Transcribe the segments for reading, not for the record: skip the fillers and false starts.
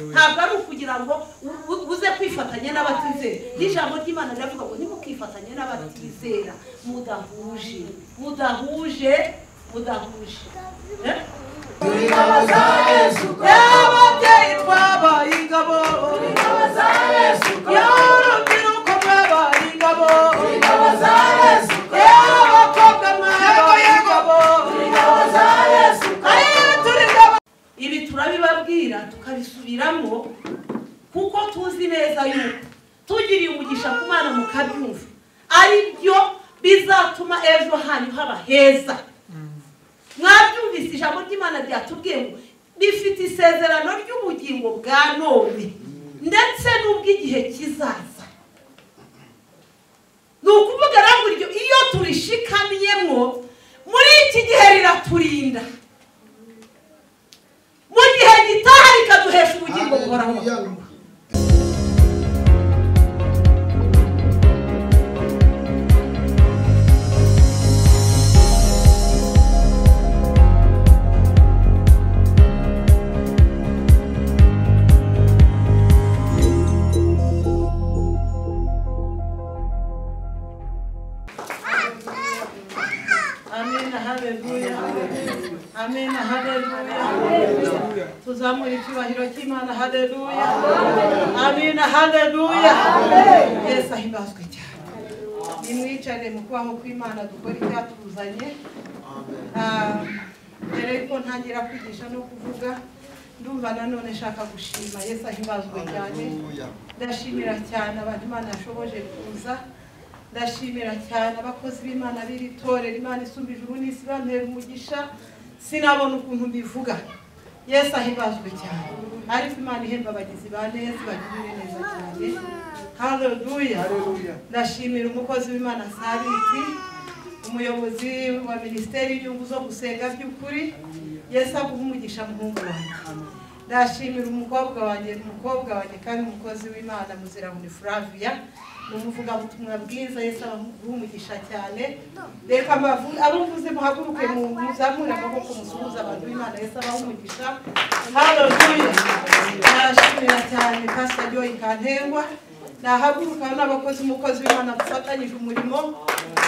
Ntabwo ari ukugira ngo uze kwifatanya n'abatizera. N'ijambo ry'Imana riravuga ngo ntimukifatanye n'abatizera mudahuje, mudahuje, mudahuje. Turi ingabo za Yesu, ababyeyi twabaye ingabo, turi ingabo za Yesu, urubyiruko mwabaye ingabo, turi ingabo za Yesu, abakobwa mwabaye ingabo, turi ingabo za Yesu, turi ingabo. Ibi turabibabwira tukabisubiramo kuko tuzi neza yuko tugiriye umugisha ku Mana mukabyumva ari byo bizatuma ejo hanyu haba heza. Mwabyumvise ijambo ry'Imana ryatubwiye ngo rifite isezerano ry'ubugingo bwa none ndetse n'ubw'igihe kizaza. Ni ukuvuga rero iryo iyo turishikamyemo muri iki gihe riraturinda, mu gihe gitaha rikaduhesha ubugingo buhoraho. Amen, haleluya. Amen, haleluya. Tuzamura icyubahiro cy'Imana, haleluya. Amen, haleluya. Yesu ahimbazwe cyane. Nimwicare mu kubaho kw'Imana dukora icyatuzanye. Mbere yuko ntangira kwigisha no kuvuga, ndumva nanone nshaka gushima. Yesu ahimbazwe cyane. Ndashimira cyane abantu Imana yashoboje kuza. Ndashimira cyane abakozi b'Imana b'iri torero, Imana isumba ijuru n'isi bantera umugisha, sinabona ukuntu mbivuga. Yesu ahimbazwe cyane. Ariko Imana ihemba abagizi ba neza, bagirire neza cyane. Haleluya. Ndashimira umukozi w'Imana Sabiti, umuyobozi wa minisiteri y'inyungu zo gusenga by'ukuri. Yesu aguhe umugisha muhungu wanjye. Ndashimira umukobwa wanjye kandi umukozi w'Imana Muzirabuni Flavia, umuvugabutumwa bwiza. Yesu abahe umugisha cyane. Reka abo mvuze muhaguruke muzamure amaboko musuhuze abantu b'Imana. Yesu abahe umugisha. Haleluya. Ndashimira cyane Pastor Joy Kantengwa. Nahaguruka n'abakozi umukozi w'Imana dufatanyije umurimo.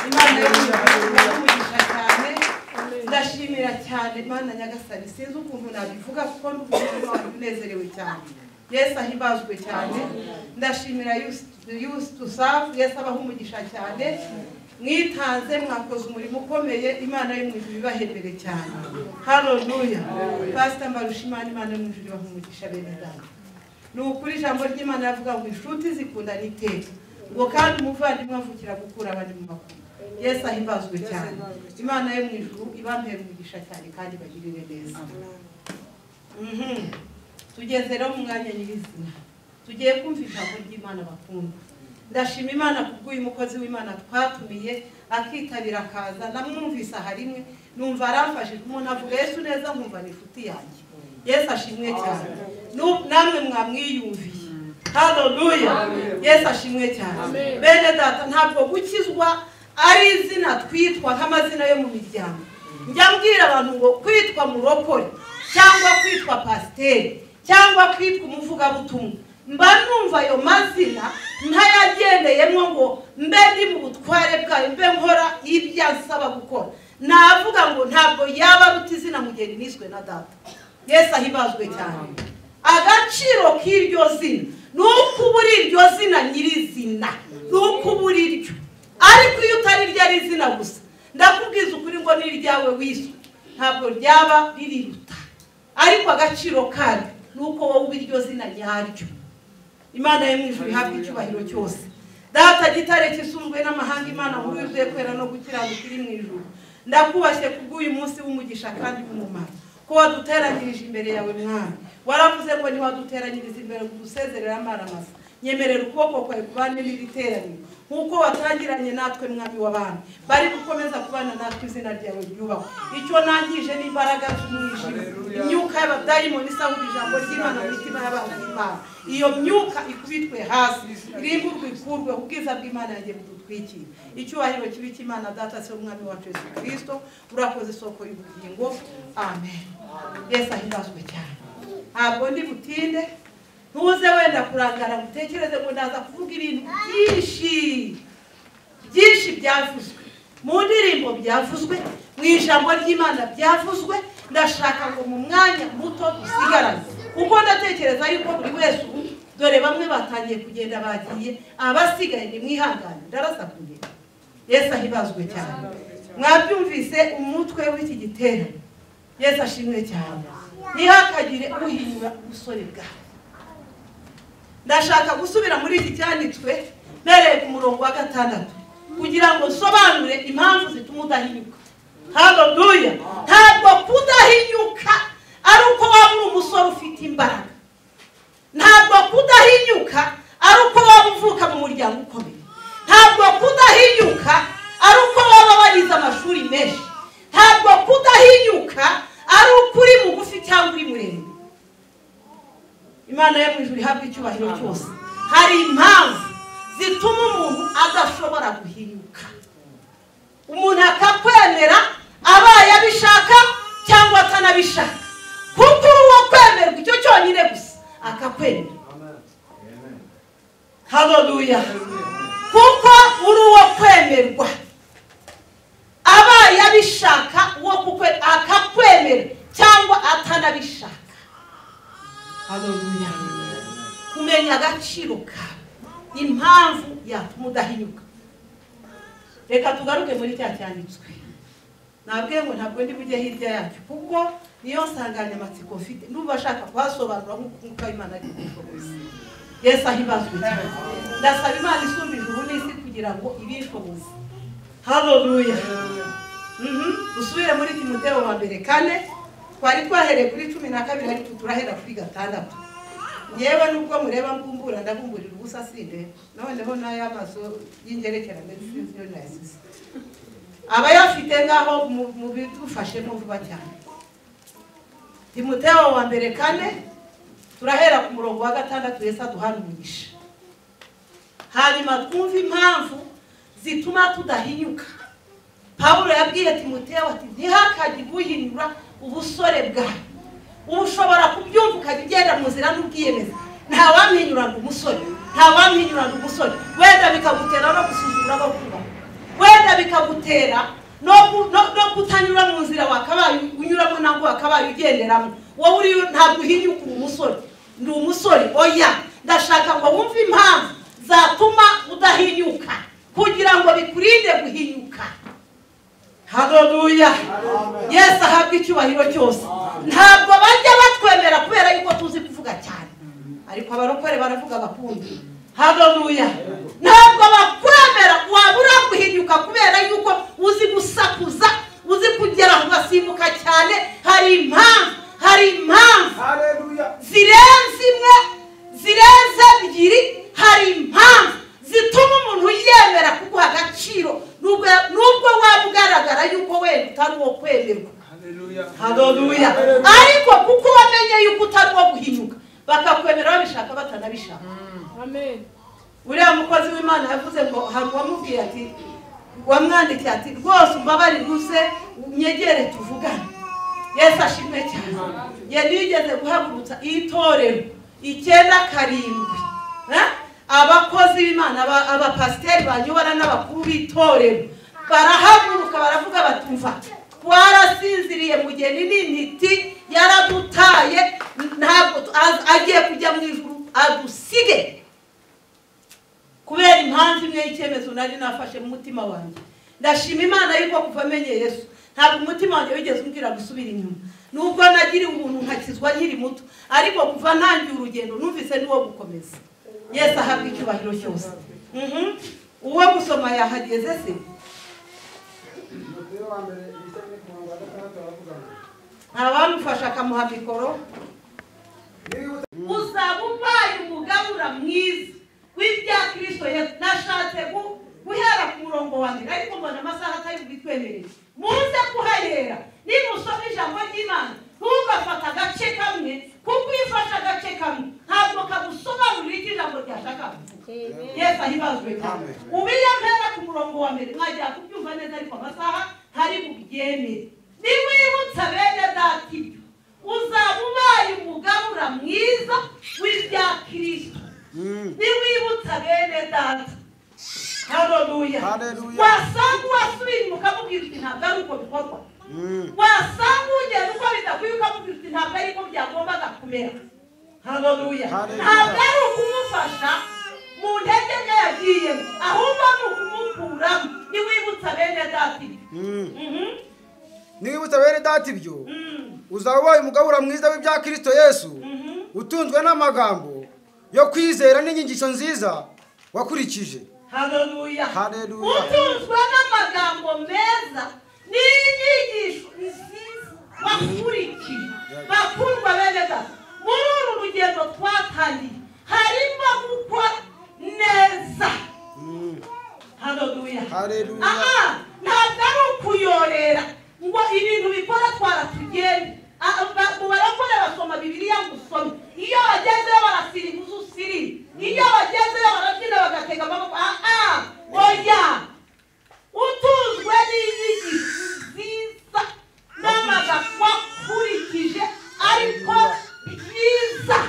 Imana yabahe umugisha cyane. Ndashimira cyane Imana Nyagasani, sinzi ukuntu nabivuga kuko ndumva unezerewe cyane. Yesu ahimbazwe cyane. Ndashimira Yusufu, Yesu abahe umugisha cyane. Mwitanze mwakoze umurimo ukomeye, Imana yo mu ijuru ibahembere cyane. Haleluya. Pastor Mbarushimana, Imana yo mu ijuru ibahe umugisha bene data. Ni ukuri ijambo ry'Imana yavuga ngo inshuti zikundana iteka, ngo kandi umuvandimwe avukira gukura abandi mu makuba. Yesu ahimbazwe cyane. Imana yo mu ijuru ibampere umugisha cyane kandi bagirire neza. Tugeze rero mu mwanya nyirizina, tugiye kumva ijambo ry'Imana bakunda. Ndashima Imana kubw'uyu mukozi w'Imana twatumiye akitabira akaza. Namwumvise aha rimwe numva aramfashije. Umuntu avuga Yesu neza nkumva ni inshuti yanjye. Yesu ashimwe cyane. Namwe mwamwiyumviye. Haleluya. Yesu ashimwe cyane. Bene data, ntabwo gukizwa ari izina twitwa nk'amazina yo mu miryango. Njya mbwira abantu ngo kwitwa murokore cyangwa kwitwa pasiteri cyangwa kwitwa umuvugabutumwa, mba numva ayo mazina ntayagendeyemo ngo mbe ndi mu butware bwayo, mbe nkora ibyo ansaba gukora. Navuga ngo ntabwo yaba aruta izina mugeni niswe na data. Yesu ahimbazwe cyane. Agaciro k'iryo zina ni uko uba uri iryo zina nyirizina, ni uko uba uri iryo. Ariko iyo utari iryo ari izina gusa, ndakubwiza ukuri ngo n'iryawe wiswe ntabwo ryaba ririruta. Ariko agaciro karyo ni uko wowe uba iryo zina nyaryo. Imana yo mu ijuru ihabwe icyubahiro cyose. Data gitare kisumbwe n'amahanga, Imana nkuru yuzuye kwera no gukiranuka iri mu ijuru, ndakubashye kubw'uyu munsi w'umugisha kandi w'umumaro, ko waduteranyirije imbere yawe Mwami. Waravuze ngo ntiwaduteranyiriza imbere ngo udusezerere amaramasa. Nyemerera ukuboko kwawe kubane n'iri teraniro nk'uko watangiranye natwe Mwami w'abami, bari gukomeza kubana natwe, izina ryawe ryubahwe. Icyo nangije n'imbaraga z'umwijima, imyuka y'abadayimoni isahura ijambo ry'Imana mu mitima y'abana b'Imana, iyo myuka ikubitwe hasi, irimburwe ikurwe, ubwiza bw'Imana yanjye budutwikire. Icyubahiro kibe cy'Imana Data se Umwami wacu Yesu Kristo. Urakoze isoko y'ubugingo. Amen. Yesu ahimbazwe cyane. Ntabwo ndi butinde. Ntuze wenda kurangara gutekereze ngo ndaza kuvuga ibintu byinshi byinshi byavuzwe mu ndirimbo, byavuzwe mu ijambo ry'Imana, byavuzwe. Ndashaka ngo mu mwanya muto dusigaranye, kuko ndatekereza yuko buri wese ubu dore bamwe batangiye kugenda bagiye, abasigaye ni mwihangane, ndarasa kugenda. Yesu ahibazwe cyane. Mwabyumvise umutwe w'iki giterane. Yesu ashimwe cyane. Ntihakagire uhinyura ubusore bwawe. Ndashaka gusubira muri iki cyanditswe mpereye ku murongo wa 6 kugira ngo nsobanure impamvu zituma udahinyuka. Haleluya. Ntabwo kudahinyuka ari uko waba uri umusore ufite imbaraga. Ntabwo kudahinyuka ari uko waba uvuka mu muryango ukomeye. Ntabwo kudahinyuka ari uko waba warize amashuri menshi. Ntabwo kudahinyuka ari uko uri mugufi cyangwa uri muremure. Imana yo mu ijuru ihabwe icyubahiro cyose. Hari impamvu zituma umuntu adashobora guhinyuka. Umuntu akakwemera abaye abishaka cyangwa atanabishaka, kuko uwo kwemerwa icyo cyonyine gusa akakwemera. Haleluya. Kuko uri uwo kwemerwa abaye abishaka uwo akakwemera cyangwa atanabishaka. Haleluya. Kumenya agaciro kawe, impamvu yatuma udahinyuka. Reka tugaruke muri cya cyanditswe. Nabwiye ngo ntabwo ndi bujye hirya yacyo, kuko niyo nsanganyamatsiko mfite. Ndumva ashaka kuhasobanura nk'uko Umwuka w'Imana ari kubishoboza. Yesu ahibazwe cyane. Ndasaba Imana isumba ijuru n'isi kugira ngo ibishoboze. Haleluya. Dusubire muri Timoteyo wa mbere 4, twari twahereye kuri 12 ariko turahera kuri 6. Yewe nubwo mureba mbumbura ndabumburira ubusa sinde, noneho n'aya maso y'ingerekerane sinzi yo nayasize. Abayafite ngaho mu bidufashemo vuba cyane. Timoteyo wa mbere 4 turahera ku murongo wa 6. Yesu aduhana umugisha. Hanyuma twumve impamvu zituma tudahinyuka. Pawulo yabwiye Timoteyo ati ntihakagire uhinyura ubusore bwawe. Ubu ushobora kubyumva ukajya ugenda mu nzira n'ubwiyemeza, nta wampinyura ngo umusore, nta wampinyura ngo umusore. Wenda bikagutera no gusuzugura no kubaho, wenda bikagutera no kutanyura mu nzira wakabaye unyuramo nangwa wakabaye ugenderamo. Wowe uri ntabwo uhinyuka umusore, ndi umusore. Oya, ndashaka ngo wumve impamvu zatuma udahinyuka kugira ngo bikurinde guhinyuka. Haleluya. Yesu ahabwe icyubahiro cyose. Ntabwo bajya batwemera kubera yuko tuzi kuvuga cyane, ariko abarokore baravuga bakunda. Haleluya. Ntabwo bakwemera wabura guhinyuka kubera yuko uzi gusakuza, uzi kugera ugasimbuka cyane. Hari impamvu, hari impamvu zirenze imwe, zirenze ebyiri. Hari impamvu zituma umuntu yemera kuguha agaciro nubwo waba ugaragara yuko wenda utari uwo kwemerwa. Haleluya. Ariko kuko wamenye yuko utari uwo guhinyuka, bakakwemera babishaka batanabishaka. Amen. Uriya mukozi w'Imana yavuze ngo hari uwamubwiye ati, wamwandikiye ati rwose umbabarire uze unyegere tuvugane. Yesu ashimwe cyane. Nigeze guhagurutsa itorero 97 abakozi b'Imana, abapasiteri banyobora n'abakuru b'itorero barahaguruka baravuga batumva twarasinziriye, mugeni n'intiti yaradutaye, ntabwo agiye kujya mu ijuru adusige. Kubera impamvu imwe y'icyemezo nari nafashe mu mutima wanjye. Ndashima Imana yuko kuva menye Yesu ntabwo umutima wanjye wigeze umbwira gusubira inyuma. Nubwo nagiriwe ubuntu nkakizwa nkiri muto, ariko kuva ntangiye urugendo numvise n'uwo gukomeza. Yesu ahabwe icyubahiro cyose. Uwo gusoma yahageze se? Ntawamufasha akamuha mikoro. Uzaba ubaye umugabura mwiza w'ibya Kristo Yesu. Nashatse guhera ku murongo wa mbere ariko mbona amasaha atari bwitwemerere. Muze kuhahera nimusoma ijambo ry'Imana ntugafata agace kamwe, kuko iyo ufashe agace kamwe ntabwo kagusobanurira icyo ijambo ryashaka kuvuga. Yesu ahibazwe cyane. Ubu iyo mpera ku murongo wa mbere mwajya kubyumva neza, ariko amasaha ntari bubyemere. Niwibutsa bene data ibyo, Uzaba ubaye umugabura mwiza w'ibya Kristo. Niwibutsa bene data. Haleluya. Wasanga uwasubiye inyuma ukamubwira uti ntabwo ari uko bikorwa. Wasanga ugenda uko bidakwiye ukamubwira uti ntabwo ari ko byagombaga kumera. Haleluya. Ntabwo ari ukumufasha mu ntege nke yagiyemo, ahubwo ni ukumukuramo. Niwibutsa bene data ibyo. Niwibutsa bene data ibyo, uzaba ubaye umugabura mwiza w'ibya Kristo Yesu, utunzwe n'amagambo yo kwizera n'inyigisho nziza wakurikije. Haleluya. Utunzwe n'amagambo meza n'inyigisho nziza wakurikije. Bakundwa bene data, muri uru rugendo twatangiye harimo gukora neza. Haleluya. Aha ntabwo ari ukuyorera ngo ibintu bikora twaratugenda. Mu barakora basoma Bibiliya ngo usome. Iyo bagezeyo barasirimuza usirire. Iyo bagezeyo barabyina bagatega amaboko. Oya, utunzwe n'inyigisho nziza n'amagambo wakurikije ariko byiza.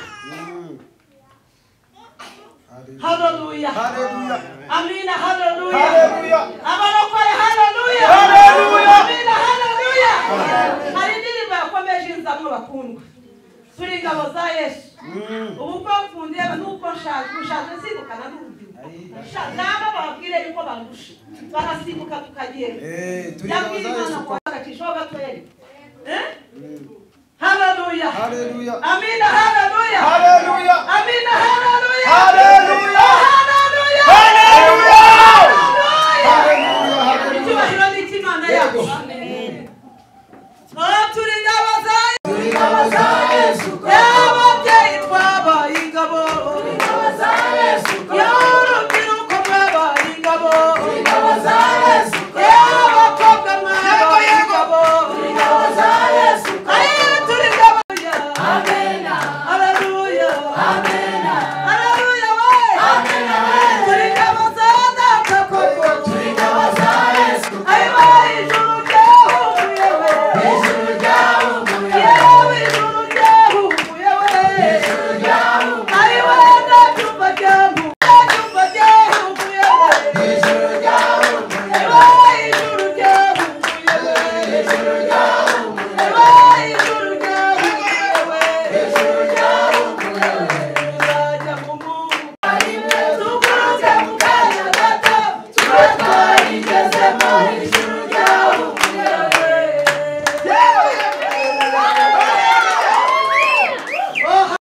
Haleluya. Amina. Haleluya. Abarokore haleluya. Amina. Haleluya. Hari indirimbo yakomeje inzamwe bakundwa. Turi ingabo za Yesu. Ubu bwo mfundeba nuko nshaje nsimbukana n'urubyiruko. Nabo bababwire yuko bandusha. Barasimbuka tukagenda. Turi ingabo za Yesu. Agacishaho gatoya. Haleluya. Amina. Haleluya. Amina. Haleluya. Haleluya. Haleluya. Icyubahiro ni icy'Imana yacu. Turi ingabo za Yesu. Y'ababyeyi twabaye ingabo. Y'urubyiruko mwabaye ingabo. Y'abakobwa mwabaye ingabo. Turi ingabo. Haleluya. Haleluya we. Turi ingabo za data koko. Ayiwa ijuru ryahumuye we. Yewe ijuru ryahumuye we. Ayiwa ndabyumva ryahumuye we. Ayiwa ijuru ryahumuye we. Ayiwa ijuru ryahumuye we. Tuzajya mu mungu. Tuguruke mu kanya gato. Tube twarigezemo ijuru ryahumuye we.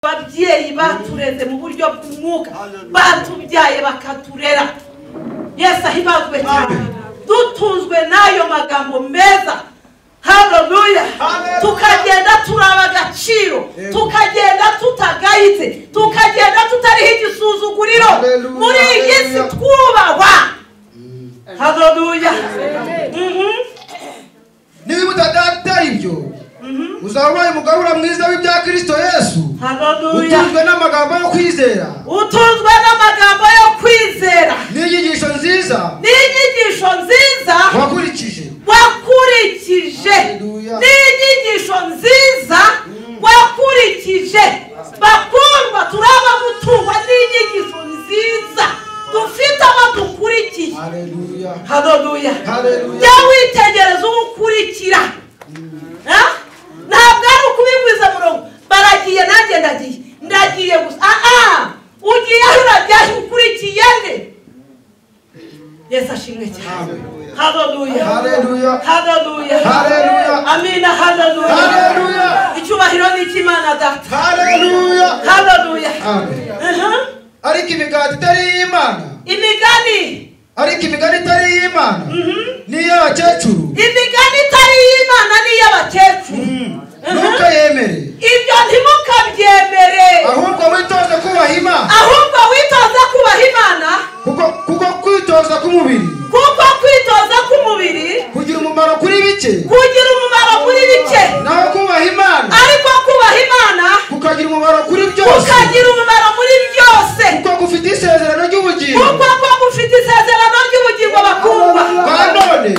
Ababyeyi batureze mu buryo bw'umwuka, batubyaye bakaturera. Yesu ahimazwe cyane. Dutunzwe n'ayo magambo meza. Haleluya. Tukagenda turaba agaciro, tukagenda tutagayitse, tukagenda tutariho igisuzuguriro. Muri iyi si twubahwa. Haleluya. Niwibutsa data ibyo, uzaba ubaye umugabura mwiza w'ibya Kristo Yesu. Haleluya. Utunzwe n'amagambo yo kwizera. Utunzwe n'amagambo yo kwizera n'inyigisho nziza. N'inyigisho nziza wakurikije. Wakurikije. N'inyigisho nziza wakurikije. Bakundwa, turaba gutungwa n'inyigisho nziza dufite abadukurikiye. Haleluya. Haleluya. Jya witegereza uwo ukurikira. Ntabwo ari ukubigwiza murongo. Baragiye nanjye ndagiye. Ndagiye gusa. Ugiye aho urajya ukurikiye nde? Yesu ashimwe cyane. Haleluya. Haleluya. Haleluya. Amina. Haleluya. Haleluya. Icyubahiro ni icy'Imana data. Haleluya. Haleluya. Amen. Ariko imigati itari iy'Imana. Imigani. Ariko imigani itari iy'Imana ni iy'abakecuru. Imigani itari iy'Imana ni iy'abakecuru. Ntukayemere. Ibyo ntimukabyemere. Ahubwo witoze kubaha Imana. Ahubwo witoze kubaha Imana. Kuko kwitoza k'umubiri. Kuko kwitoza k'umubiri kugira umumaro kuri bike. Kugira umumaro kuri bike. Naho kubaha Imana. Ariko kubaha Imana kukagira umumaro kuri byose. Kukagira umumaro muri byose. Kuko gufite isezerano ry'ubugingo. Kuko gufite isezerano ry'ubugingo bakundwa. Bwa none.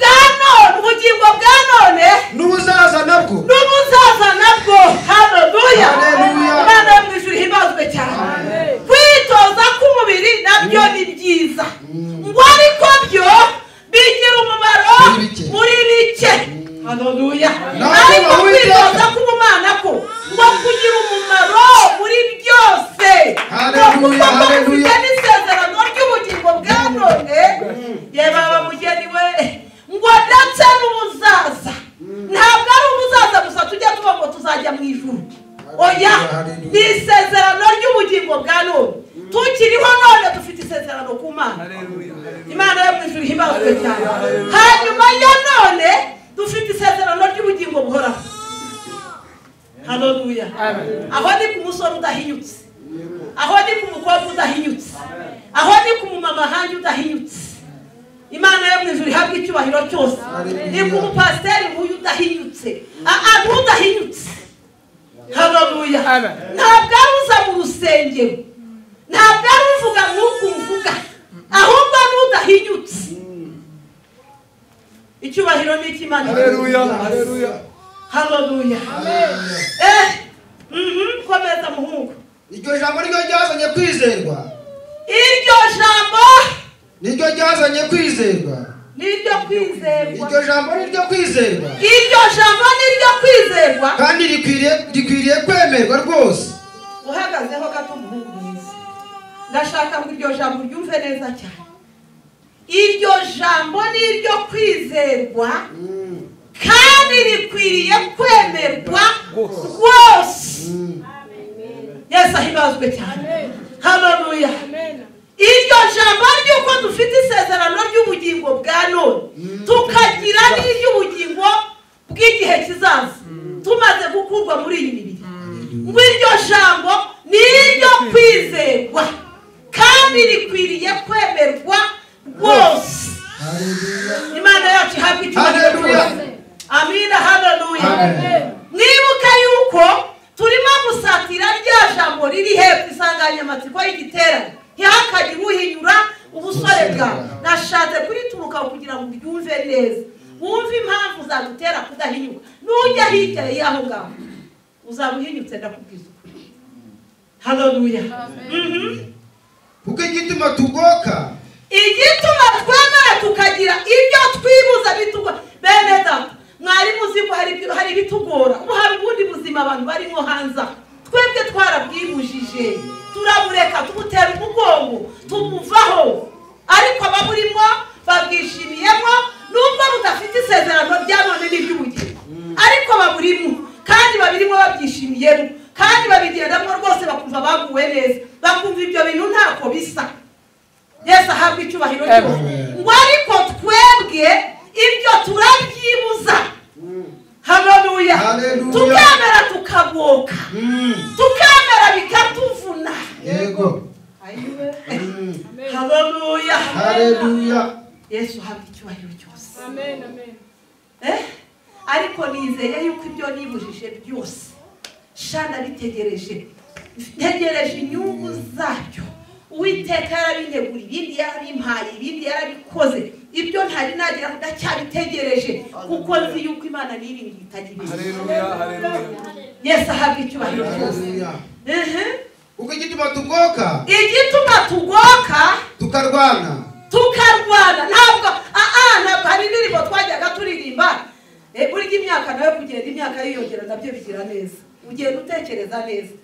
Bwa none, ubugingo bwa none. N'ubuzaza nabwo. N'ubuzaza nabwo. Ariko kuko dufite n'isezerano ry'ubugingo bwa none, yebaba mugeni we, ngo ndetse n'ubuzaza. Ntabwo ari ubuzaza gusa tujya tuba ngo tuzajya mu ijuru. Oya, ni isezerano ry'ubugingo bwa none. Tukiriho none dufite isezerano ku Mana. Imana yo mu ijuru ihimbazwe cyane. Hanyuma ya none dufite isezerano ry'ubugingo buhoraho. Haleluya. Aho ni ku musore udahinyutse, aho ni ku mukobwa udahinyutse, aho ni ku mumama hanjye udahinyutse. Imana yo mu ijuru ihabwe icyubahiro cyose. Ni ku mupasiteri nk'uyu udahinyutse, n'udahinyutse. Haleluya. Ntabwo ari uza mu rusengero, ntabwo ari uvuga nk'uko mvuga, ahubwo n'udahinyutse. Icyubahiro ni icy'Imana. Haleluya, haleluya. Haleluya. Komeza muhungu. Iryo jambo niryo ryazanye kwizerwa. Iryo jambo niryo ryazanye kwizerwa. Niryo kwizerwa. Iryo jambo niryo kwizerwa. Iryo jambo niryo kwizerwa. Kandi rikwiriye kwemerwa rwose. Uhagazeho gato muhungu mwiza. Ndashaka ngo iryo jambo ryumve neza cyane. Iryo jambo niryo kwizerwa. Kandi rikwiriye kwemerwa rwose. Yesu ahimbazwe cyane. Haleluya. Iryo jambo ry'uko dufite isezerano ry'ubugingo bwa none, tukagira n'iry'ubugingo bw'igihe kizaza, tumaze gukurwa muri iyi mibiri. Ngo iryo jambo ni iryo kwizerwa kandi rikwiriye kwemerwa rwose. Imana yacu ihabwe icyubahiro cyose. Amina, haleluya. Mwibuke yuko turimo gusatira rya jambo riri hepfo, insanganyamatsiko y'igiterane. Ntihakagire uhinyura ubusore bwawe. Nashatse kurituruka kugira ngo ubyumve neza, wumve impamvu zagutera kudahinyuka. Nujya hirya y'aho ngaho uzaba uhinyutse, ndakubwiza ukuri. Haleluya. Kuko igituma tugoka, igituma twemera tukagira ibyo twibuza bitugora. Bene data, mwari muzi ko hari ibitugora. Ubu hari ubundi buzima abantu barimo hanze, twebwe twarabwibujije, turabureka, tubutera umugongo, tumuvaho. Ariko ababurimo babwishimiyemo, nubwo budafite isezerano rya none n'iry'ubugingo, ariko baburimo kandi babirimo babyishimiyemo, kandi babigendamo rwose, bakumva baguwe neza, bakumva ibyo bintu ntako bisa. Yesu ahabwe icyubahiro cyose. Ngo ariko twebwe ibyo turabyibuza. Haleluya. Tukemera tukagoka, tukemera bikatuvuna. Yego. Haleluya. Haleluya. Yesu ahabwe icyubahiro cyose. Amen, amen. Ariko nizeye yuko ibyo nibujije byose shana bitegereje, ntegereje inyungu zabyo. Uwiteka yarabintegura, ibindi yarabimpaye, ibindi yarabikoze. Ibyo ntari nagira ndacyabitegereje, kuko nzi yuko Imana niringiye itagira. Haleluya, haleluya. Yesu ahabwe icyubahiro cyose. Kuko igituma tugoka, igituma tugoka, tukarwana, tukarwana. Ntabwo ntabwo hari indirimbo twajyaga turirimba. Burya imyaka nawe kugenda imyaka yiyongera nabyo bigira neza, ugenda utekereza neza.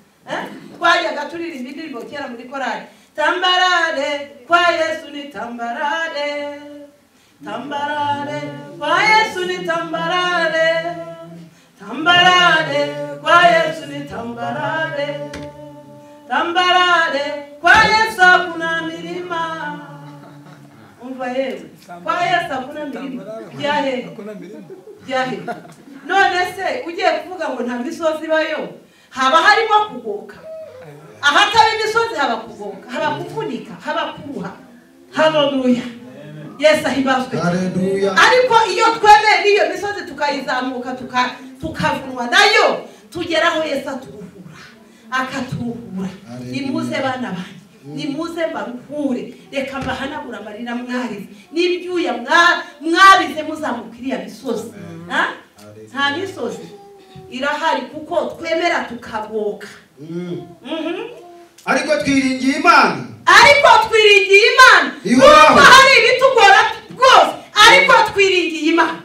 Twajyaga turirimba indirimbo kera muri korali. Tambarare kwa Yesu ni tambarare, tambarare kwa Yesu ni tambarare, tambarare kwa Yesu ni tambarare, tambarare kwa Yesu hakuna milima. Umva yewe, kwa Yesu hakuna milima. Byahe, byahe. None se ugiye kuvuga ngo nta misozi ibayo, haba harimo kugoka. Ahatari imisozi haba kugoka, haba kuvunika, haba kuruha. Haleluya. Yesu ahimbazwe. Haleluya. Ariko iyo twemeye n'iyo misozi tukayizamuka, tukavunwa nayo, tugeraho Yesu aturuhura, akaturuhura. Nimuze bana banjye, nimuze mbaruhure, reka mbahanagura amarira mwarize n'ibyuya mwabize muzamuka iriya misozi. Nta misozi irahari kuko twemera tukagoka. Ariko twiringiye Imana, ariko twiringiye Imana. Nubwo hari ibitugora rwose, ariko twiringiye Imana.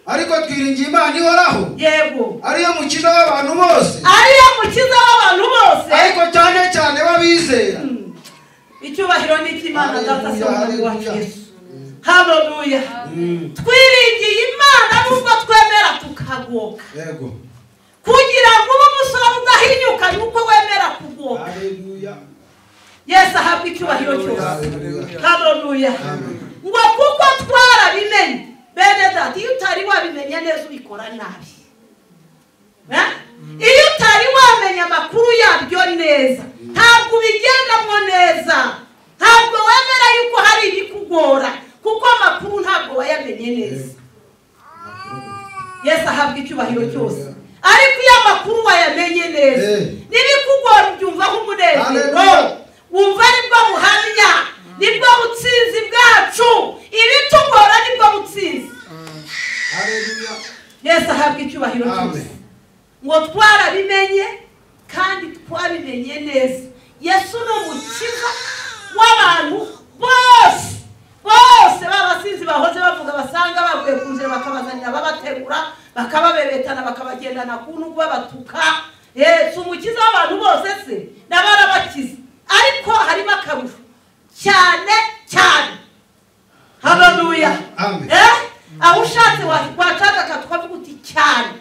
Ariko twiringiye Imana ihoraho. Yego. Ariyo mukiza w'abantu bose, ariyo mukiza w'abantu bose, ariko cyane cyane Icyubahiro ni icy'Imana Data se w'Umwami wacu Yesu. Haleluya. Twiringiye Imana nubwo twemera tukagoka. Yego. Kugira ngo ube umusore udahinyuka nuko wemera kugoka. Haleluya. Yesu ahabwe icyubahiro cyose. Haleluya. Ngo kuko twarabimenye bene data, iyo utari wabimenya neza ubikora nabi. Iyo utari wamenya amakuru yabyo neza ntabwo ubigendamo neza, ntabwo wemera yuko hari ibikugora kuko amakuru ntabwo wayamenye neza. Yesu ahabwe icyubahiro cyose. Ariko iyo amakuru wayamenye neza n'ibikugora ubyumva nk'umunezero, wumva aribwo buhamya, nibwo butsinzi bwacu. Ibitugora nibwo butsinzi. Yesu ahabwe icyubahiro cyose. Ngo twarabimenye kandi twabimenye neza. Yesu ni umukiza w'abantu bose bose, b'abasinzi bahoze bavuga basanga bavuye ku nzira bakabazanira babaterura bakababebetana bakabagendana ku ntugu babatuka. Si umukiza w'abantu bose se n'abarabakiza, ariko harimo akarusho cyane cyane. Haleluya. Aho ushatse wacaga tukavuga uti cyane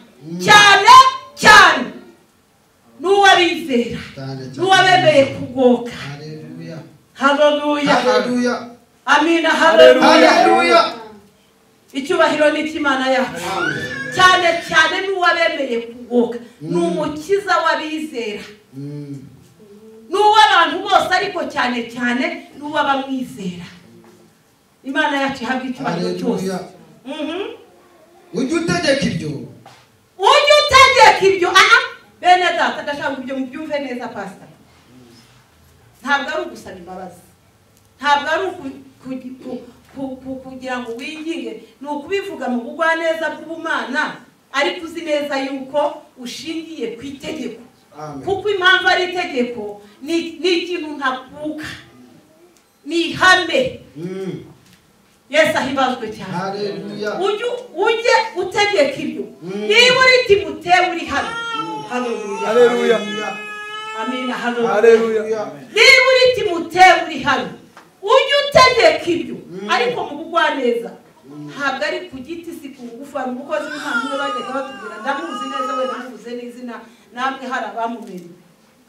cyane cyane n'uwabizera n'uwabemeye kugoka. Haleluya. Amina. Haleluya. Icyubahiro ni icy'Imana yacu. Cyane cyane n'uwabemeye kugoka, ni umukiza w'abizera, n'uw'abantu bose, ariko cyane cyane n'uw'abamwizera. Imana yacu ihabwe icyubahiro cyose. Ujye utegeka ibyo, ujye utegeka ibyo. Aha bene data, ndashaka ibyo mubyumve neza. Pastor, ntabwo ari ugusaba imbabazi, ntabwo ari kugira ngo winginge, ni ukubivuga mu bugwaneza bw'ubumana, ariko uzi neza yuko ushingiye ku itegeko. Kuko impamvu ari itegeko ni ikintu ntakuka, ni ihame. Yesu ahimbazwe cyane. Ujye utegeka ibyo. Niba uri Timoteyo uri hano, haleluya, amina, haleluya. Niba uri Timoteyo uri hano, ujye utegeka ibyo, ariko mu bugwaneza. Ntabwo ari ku giti, si ku ngufu. Hari umukozi w'Imana umwe bajyaga batubwira, ndamuzi neza, we namuvuze n'izina, namwe hari abamumenye.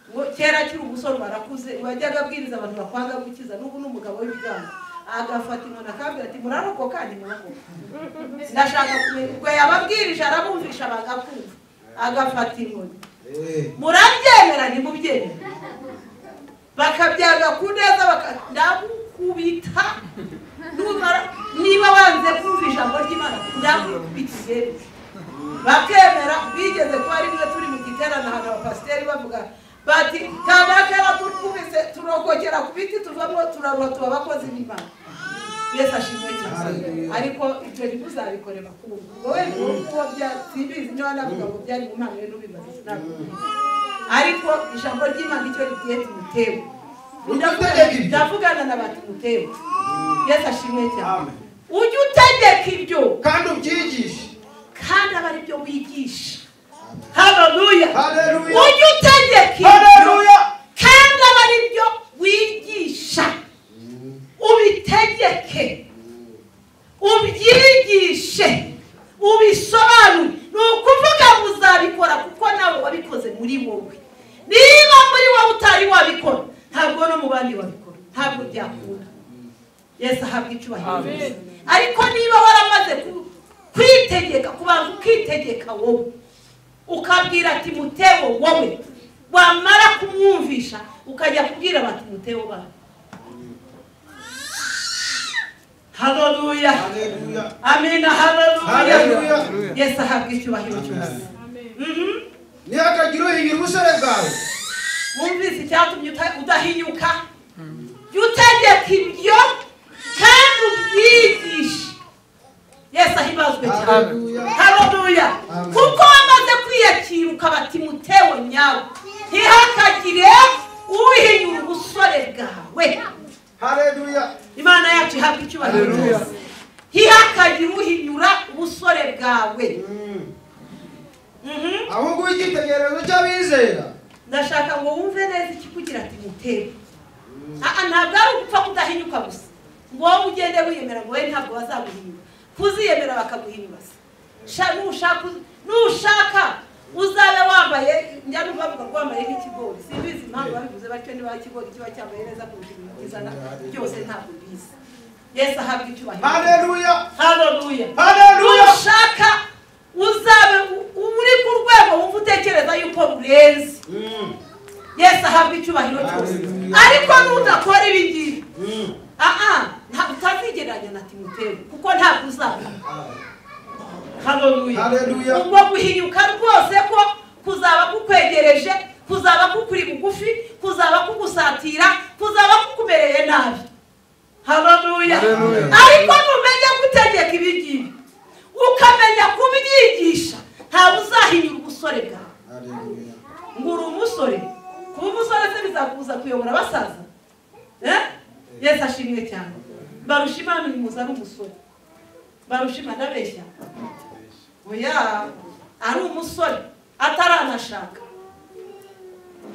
Ngo kera akiri umusore barakuze, wajyaga abwiriza abantu bakwanga gukiza, n'ubu ni umugabo w'ibigango. Agafata inkoni akabwira ati murarokoka, ntimurarokoka. Ndashaka kumenya. Ubwo yababwirije arabumvisha bagakumva, agafata inkoni. Murabyemera ntimubyemera, bakabyanga ku neza, ndagukubita. Niba wanze kumva ijambo ry'Imana ndagukubita igere. Bakemera. Bigeze kuba rimwe turi mu giterane ahantu abapasiteri bavuga bati kanaka yaradukubise turokokera ku biti tuvamo turaruha tuba abakozi b'Imana. Yesu ashimwe cyane. Ariko ibyo ntimuzabikore bakuru. Wowe uwo simbizi niba navuga ngo byari mu mpano ye n'ubimaze sinabwo. Ariko ijambo ry'Imana icyo ribwiye Timoteyo, ndavugana na ba Timoteyo. Yesu ashimwe cyane. Ujye utegeka ibyo kandi ubyigishe, kandi aba ari byo wigisha. Haleluya. Ujye utegeka ibyo kandi aba ari byo wigisha, ubitegeke, ubyigishe, ubisobanure. Ni ukuvuga ngo uzabikora kuko nawe wabikoze muri wowe. Niba muri wowe utari wabikora, ntabwo no mu bandi wabikora, ntabwo byakunda. Yesu ahabwe icyubahiro. Ariko niba waramaze kwitegeka, kubanza ukitegeka wowe, ukabwira Timoteyo wowe, wamara kumwumvisha ukajya kubwira ba Timoteyo bawe. Haleluya. Amina. Haleluya. Yesu ahabwe icyubahiro cyose. Ntihakagire uhinyura ubusore bwawe. Wumvise icyatumye udahinyuka? Jya utegeka ibyo kandi ubyigishe. Yesu ahimbazwe cyane. Haleluya. Kuko wamaze kwiyakira ukaba Timoteyo nyawe, ntihakagire uhinyura ubusore bwawe. Haleluya. Imana yacu ihabwe icyubahiro cyose. Ntihakagire uhinyura ubusore bwawe. Ahubwo icyitegererezo cy'abizera. Ndashaka ngo wumve neza ikikugira Timoteyo. Ntabwo ari ugupfa kudahinyuka gusa ngo wowe ugende wiyemera ngo wowe ntabwo bazaguhinyura, kuziyemera bakaguhinyura. Nushaka uzabe wambaye, njya numva bavuga ko wambaye nk'ikigori, simbizi impamvu babivuze batyo, niba ikigori kiba cyambaye neza kurusha ibintu byiza byose ntabwo mbizi. Yesu ahabwe icyubahiro. Haleluya, haleluya, haleluya. Nushaka uzabe uri ku rwego wumva utekereza yuko rurenze. Yesu ahabwe icyubahiro cyose. Ariko nudakora ibi ngibi, ntabwo utazigereranya na Timoteyo kuko ntabwo uzaba. Haleluya. Ubwo guhinyuka rwose ko kuzaba kukwegereje, kuzaba kukuri bugufi, kuzaba kugusatira, kuzaba kukumereye nabi. Haleluya. Ariko numenya gutegeka ibi ngibi, ukamenya kubyigisha, ntabwo uzahinyura ubusore bwawe. Ngo uri umusore, kuba umusore se bizakubuza kuyobora abasaza? Yesu ashimwe cyane. Barusha Imana uyu ari umusore, barusha Imana abeshya. Oya, ari umusore ataranashaka,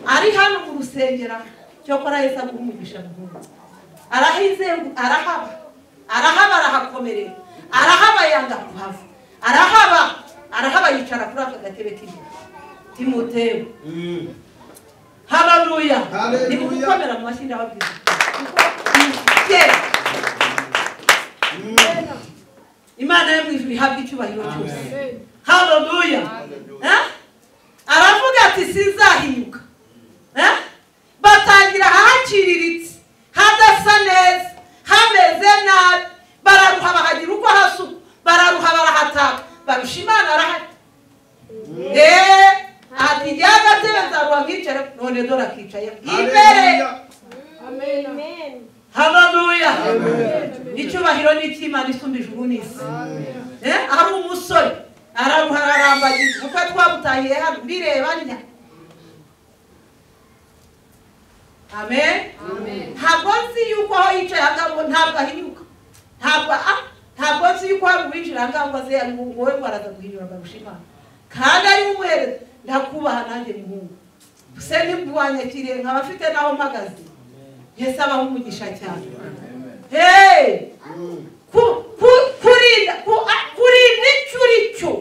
ari hano mu rusengero, cyokora Yesu aguha umugisha muhungu. Arahize, arahaba, arahaba, arahakomerera, arahaba yanga kuhava, arahaba, arahaba yicara kuri aka gatebe k'imbere. Timoteyo. Haleluya. Ni gukomera mu mashyi ndababwira. Imana yo mu ijuru ihabwe icyubahiro cyose. Haleluya. Aravuga ati sinzahinyuka. Batangira ahaciriritse, hadasa neza, hameze nabi, bararuha bahagira uko hasuku, bararuha barahataka, barusha Imana arahari. Ati njye agatebe nzaruha nkicara, none dore akicaye imbere. Amen. Haleluya. Icyubahiro ni icy'Imana isumba ijuru n'isi. Ari umusore araruha ararambagiza, kuko twabutahiye hano mbireba ntya. Amen. Ntabwo nzi yuko aho yicaye ahangaha ngo ntabwo ahinyuka, ntabwo nzi yuko hari uwinjira ahangaha ngo aze ngo wowe ngo araza guhinyura barusha Imana, kandi ari umuhereza. Ndakubaha nanjye muhungu, se ntiwanyakiriye nkaba afite n'aho mpagaze. Yesu abaha umugisha cyane. Kurinda icyo uri cyo,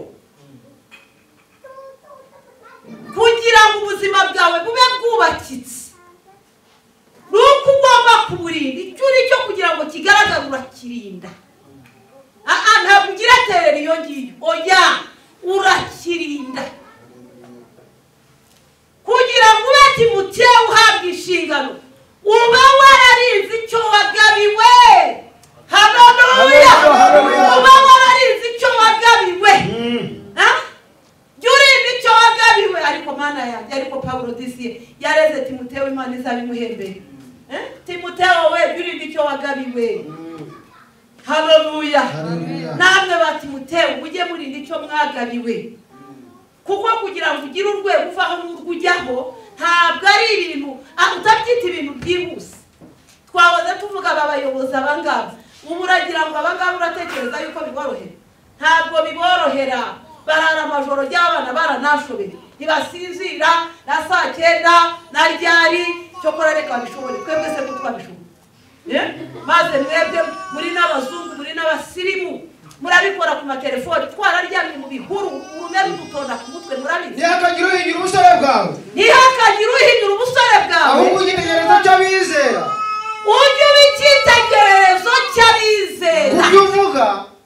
kugira ngo ubuzima bwawe bube bwubakitse, nuko ugomba kuburinda icyo uri cyo kugira ngo kigaragare, urakirinda. Ntabwo ugira terera iyo ngiyo, oya, urakirinda kugira ngo ube Timoteyo uhabwa inshingano, uba wararinze icyo wagabiwe. Haleluya. Uba wararinze icyo wagabiwe. Jya urinda icyo wagabiwe. Ariko Mana yanjye, ariko Pawulo disiye yareze Timoteyo, Imana izabimuhembere. Timoteyo we, jya urinda icyo wagabiwe. Haleluya. Namwe ba Timoteyo mujye murinda icyo mwagabiwe, kuko kugira ngo ugire urwego uvaho n'urwo ujyaho ntabwo ari ibintu utabyita ibintu byihuse. Twahoze tuvuga aba bayobozi abangaba, ubu uragira ngo abangaba uratekereza yuko biborohera? Ntabwo biborohera. Barara amajoro ry'abana baranashobeye, ntibasinzira na saa 9 na ryari. Cyokora reka babishobore, twebwe se ko twabishoboye. Maze mwebwe muri n'abazungu, muri n'abasirimu, murabikora ku matelefoni. Twararyamye mu bihuru, urume rudutonda ku mutwe, murabizi. Ntihakagire uhinyura ubusore bwawe, ntihakagire uhinyura ubusore bwawe, ahubwo icyitegererezo cy'abizera, ujye uba icyitegererezo cy'abizera. Mu byo uvuga,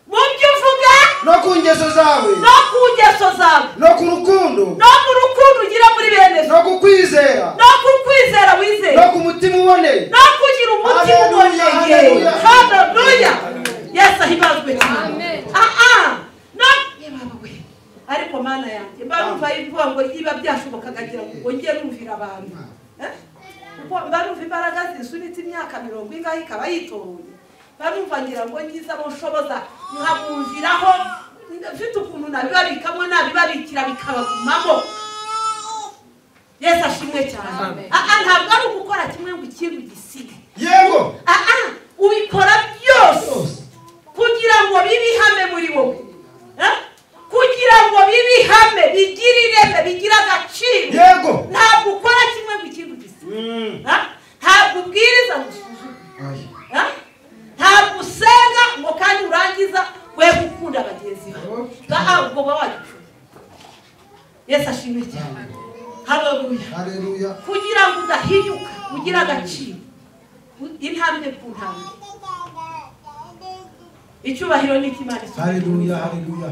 mu byo uvuga, no ku ngeso zawe, no ku ngeso zawe, no ku rukundo, no ku rukundo ugira muri bene so, no ku kwizera, no ku kwizera wizera, no ku mutima uboneye, no kugira umutima uboneye. Haleluya. Yesu ahimazwe cyane. Ariko Mana yanjye, mba numva ivuga ngo niba byashobokaga ngira ngo njye numvira abantu, kuko mba numva imbaraga zisunitse imyaka 40 ingahe ikaba yitoye, mba numva ngira ngo ngize abo nshoboza nkabumviraho, mfite ukuntu nabibabikamo nabibabikira bikabagumamo. Yesu ashimwe cyane. Ntabwo ari ugukora kimwe ngo ikindi ugisige. Yego. Ubikora byose kugira ngo bibe ihame muri wowe, kugira ngo bibe ihame, bigire ireme, bigire agaciro. Yego. Ntabwo ukora kimwe ngo ikindi ugisige. Ntabwo ubwiriza ngo udahinyuka ugira agaciro intambwe ku ntambwe. Icyubahiro ni icy'Imana. Haleluya, haleluya,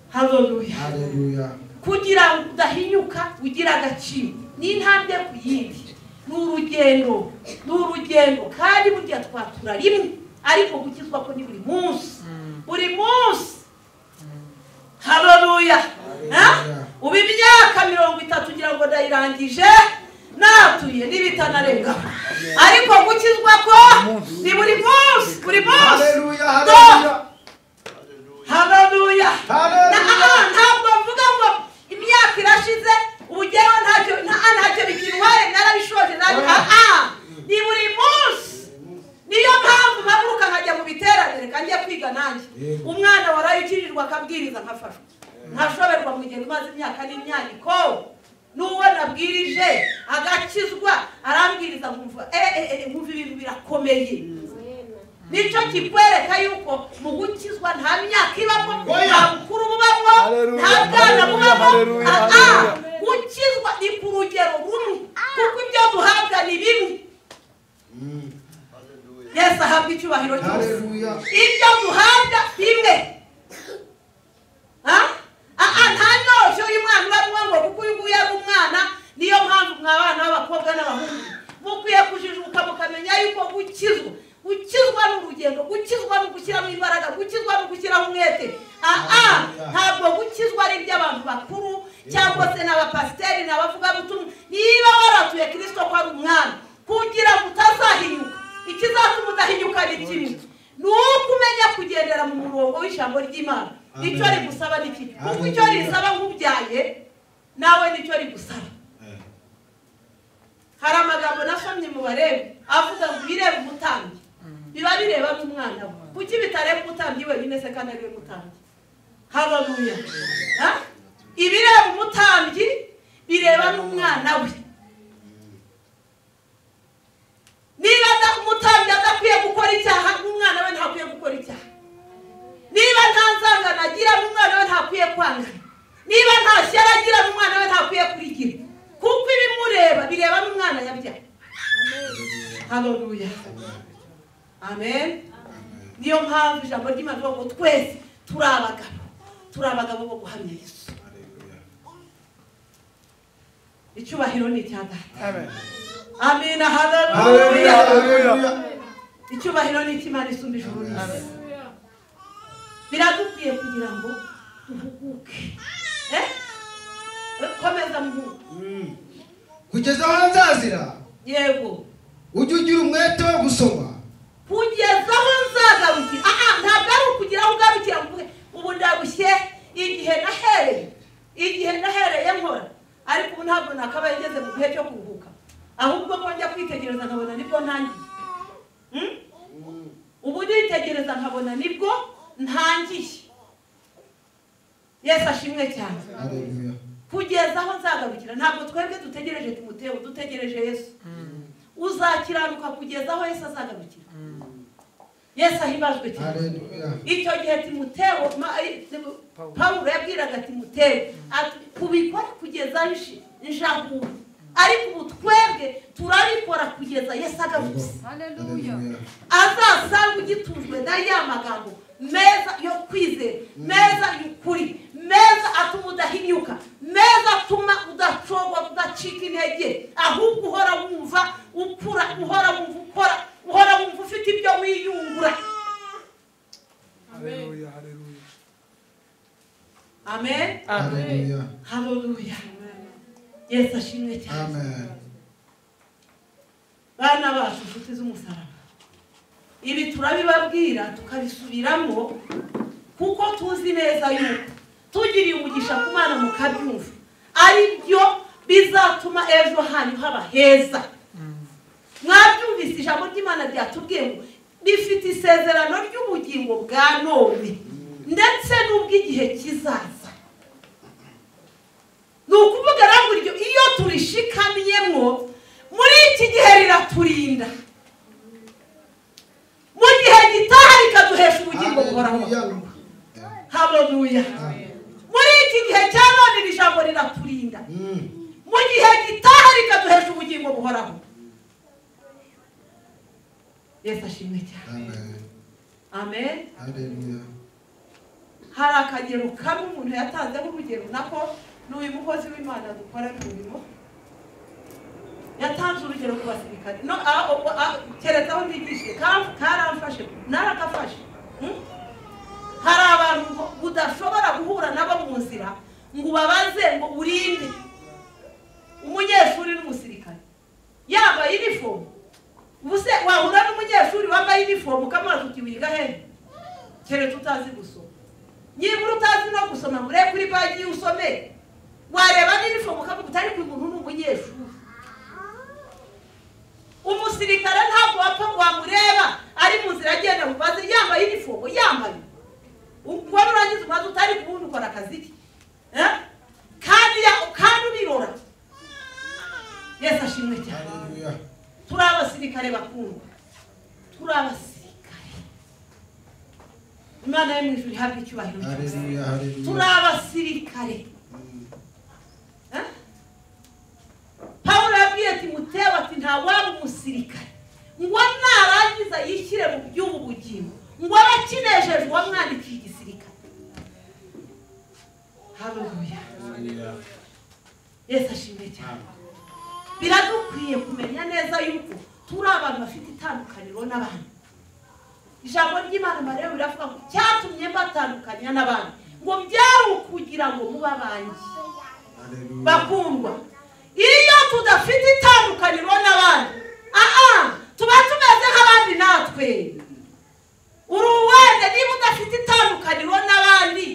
haleluya, haleluya. Kugira ngo udahinyuka ugira agaciro ni intambwe ku yindi, ni urugendo, ni urugendo. Kandi burya twatura rimwe, ariko gukizwa ko ni buri munsi, buri munsi. Haleluya. Ubu imyaka 30 ngira ngo ndayirangije natuye n'ibitanarenga, ariko gukizwa ko ni buri munsi, buri munsi. Haleluya, haleluya, haleluya. Ntabwo mvuga ngo imyaka irashize ubugeho ntacyo bikintwaye, narabishoje. Ni buri munsi. Niyo mpamvu mpaguruka nkajya mu biterane, reka njye kwiga nanjye. Umwana warayikirirwa akabwiriza nkafashwa, nkashoberwa mu gihe maze imyaka n'imyaniko. N'uwo nabwirije agakizwa arambwiriza nkumva nkumva ibintu birakomeye. Nicyo kikwereka yuko mu gukizwa nta myaka ibamo, nta bukuru bubamo, nta bwana bubamo. Gukizwa ni ku rugero rumwe, kuko ibyo duhabwa ni bimwe. Yesu ahabwa icyubahiro cyose. Ibyo duhabwa bimwe. Nta nyosho y'umwana ubamwo ngo kuko uyu nguyu ari umwana. Niyo mpamvu mwa bana b'abakobwa n'abahungu mukwiye kujijuka mukamenya yuko gukizwa, gukizwa ni urugendo, gukizwa ni ugushyiramo imbaraga, gukizwa ni ugushyiraho umwete. Ntabwo gukizwa ari iby'abantu bakuru cyangwa se n'abapasiteri n'abavugabutumwa. Niba waratuye Kristo ko ari umwana, kugira ngo utazahinyuka, ikizatuma udahinyuka ni kimwe, ni uko umenya kugendera mu murongo w'ijambo ry'Imana. Icyo rigusaba ni kimwe, kuko icyo risaba nk'ubyaye nawe nicyo rigusaba. Hari amagambo nasomye mu Barebe avuga ngo bireba umutambyi biba bireba n'umwana we. Kuki bitareba umutambyi wenyine se kandi ariwe mutambyi? Haleluya. Ibireba umutambyi bireba n'umwana we. Niba umutambyi adakwiye gukora icyaha, n'umwana we ntakwiye gukora icyaha. Niba nta nzangano agira, n'umwana we ntakwiye kwangana. Niba nta shyari agira, n'umwana we ntakwiye kurigira. Kuko ibimureba bireba n'umwana yabyaye. Haleluya, amen. Niyo mpamvu ijambo ry'Imana rivuga ngo twese turi abagabo, turi abagabo bo guhamya Yesu. Icyubahiro ni icya Data. Amina, haleluya. Icyubahiro ni icy'Imana isumba ijuru n'isi. Biradukwiye kugira ngo duhuguke. Komeza muhungu. Kugeza aho nzazira, yego, ujye ugira umwete wo gusoma. Kugeza aho nzagarukira. Ntabwo ari ukugira aho ugarukira ngo ubu ndarushye, igihe nahereye nkora, ariko ubu ntabwo nakabaye ngeze mu gihe cyo kuruhuka, ahubwo ko njya kwitegereza nkabona nibwo ntangiye. Ubu nitegereza nkabona nibwo ntangiye. Yesu ashimwe cyane. Kugeza aho nzagarukira. Ntabwo twebwe dutegereje Timoteyo, dutegereje Yesu. Uzakiranuka kugeza aho Yesu azagarukira. Yesu ahimbazwe cyane. Icyo gihe Timoteyo, Pawulo yabwiraga Timoteyo ati kubikora kugeza njahuye, ariko ubu twebwe turabikora kugeza Yesu agarutse. Azasanga ugitujwe na ya magambo meza yo kwizera, meza y'ukuri, meza atuma udahinyuka, meza atuma udacogwa, udacika intege, ahubwo uhora wumva ukura, uhora wumva ukora, uhora wumva ufite ibyo wiyungura. Haleluya, haleluya. Amen. Haleluya. Haleluya. Yesu ashimwe cyane. Amen. Bana bacu inshuti z'umusaraba, ibi turabibabwira tukabisubiramo kuko tuzi neza yuko tugiriye umugisha ku Mana mukabyumva, ari byo bizatuma ejo hanyu haba heza. Mwabyumvise ijambo ry'Imana ryatubwiye ngo rifite isezerano ry'ubugingo bwa none ndetse n'ubw'igihe kizaza. Ni ukuvuga rero iryo iyo turishikamyemo muri iki gihe riraturinda, mu gihe gitaha rikaduhesha ubugingo buhoraho. Haleluya. Muri iki gihe cya none iri jambo riraturinda, mu gihe gitaha rikaduhesha ubugingo. ubugingo buhoraho. Yesu ashimwe cyane. Amen. Haleluya. Hari akagero kamwe umuntu yatanzeho urugero nako n'uyu mukozi w'Imana dukora umurimo yatanze urugero ku basirikare. No keretse aho nigishije karamfashe narakafashe. Hari abantu udashobora guhura nabo mu nzira ngo ubabaze ngo urinde. Umunyeshuri n'umusirikare yambaye uniform, ubuse wahura n'umunyeshuri wambaye uniform ukamaze uti wiga he? Keretse utazi gusoma. Nibura utazi no gusoma ngo urebe kuri bagi usome, wareba n'uniform ukavuga utari ku muntu ni umunyeshuri. Umusirikare ntabwo wapfa wamureba ari mu nzira agenda mubaze yambaye uniform, yambaye ukora urangiza umaze utari kubundi ukora akazi ke kandi ubirora. Yesu ashimwe cyane. Turi abasirikare bakundwa, turi abasirikare. Imana yo mu ijuru ihabwe icyubahiro cyose. Turi abasirikare. Pawulo yabwiye Timoteyo ati nta waba umusirikare ngo narangiza yishyire mu by'ubu bugingo ngo abe akinejeje uwamwandikiye igisirikare. Haleluya. Yesu ashimwe cyane. Biradukwiye kumenya neza yuko turi abantu bafite itandukaniro n'abandi. Ijambo ry'Imana rero riravuga ngo cyatumye mbatandukanya n'abandi ngo byari ukugira ngo muba abanjye. Bakundwa, iyo tudafite itandukaniro n'abandi tuba tumeze nk'abandi natwe. Uri uwende niba udafite itandukaniro n'abandi.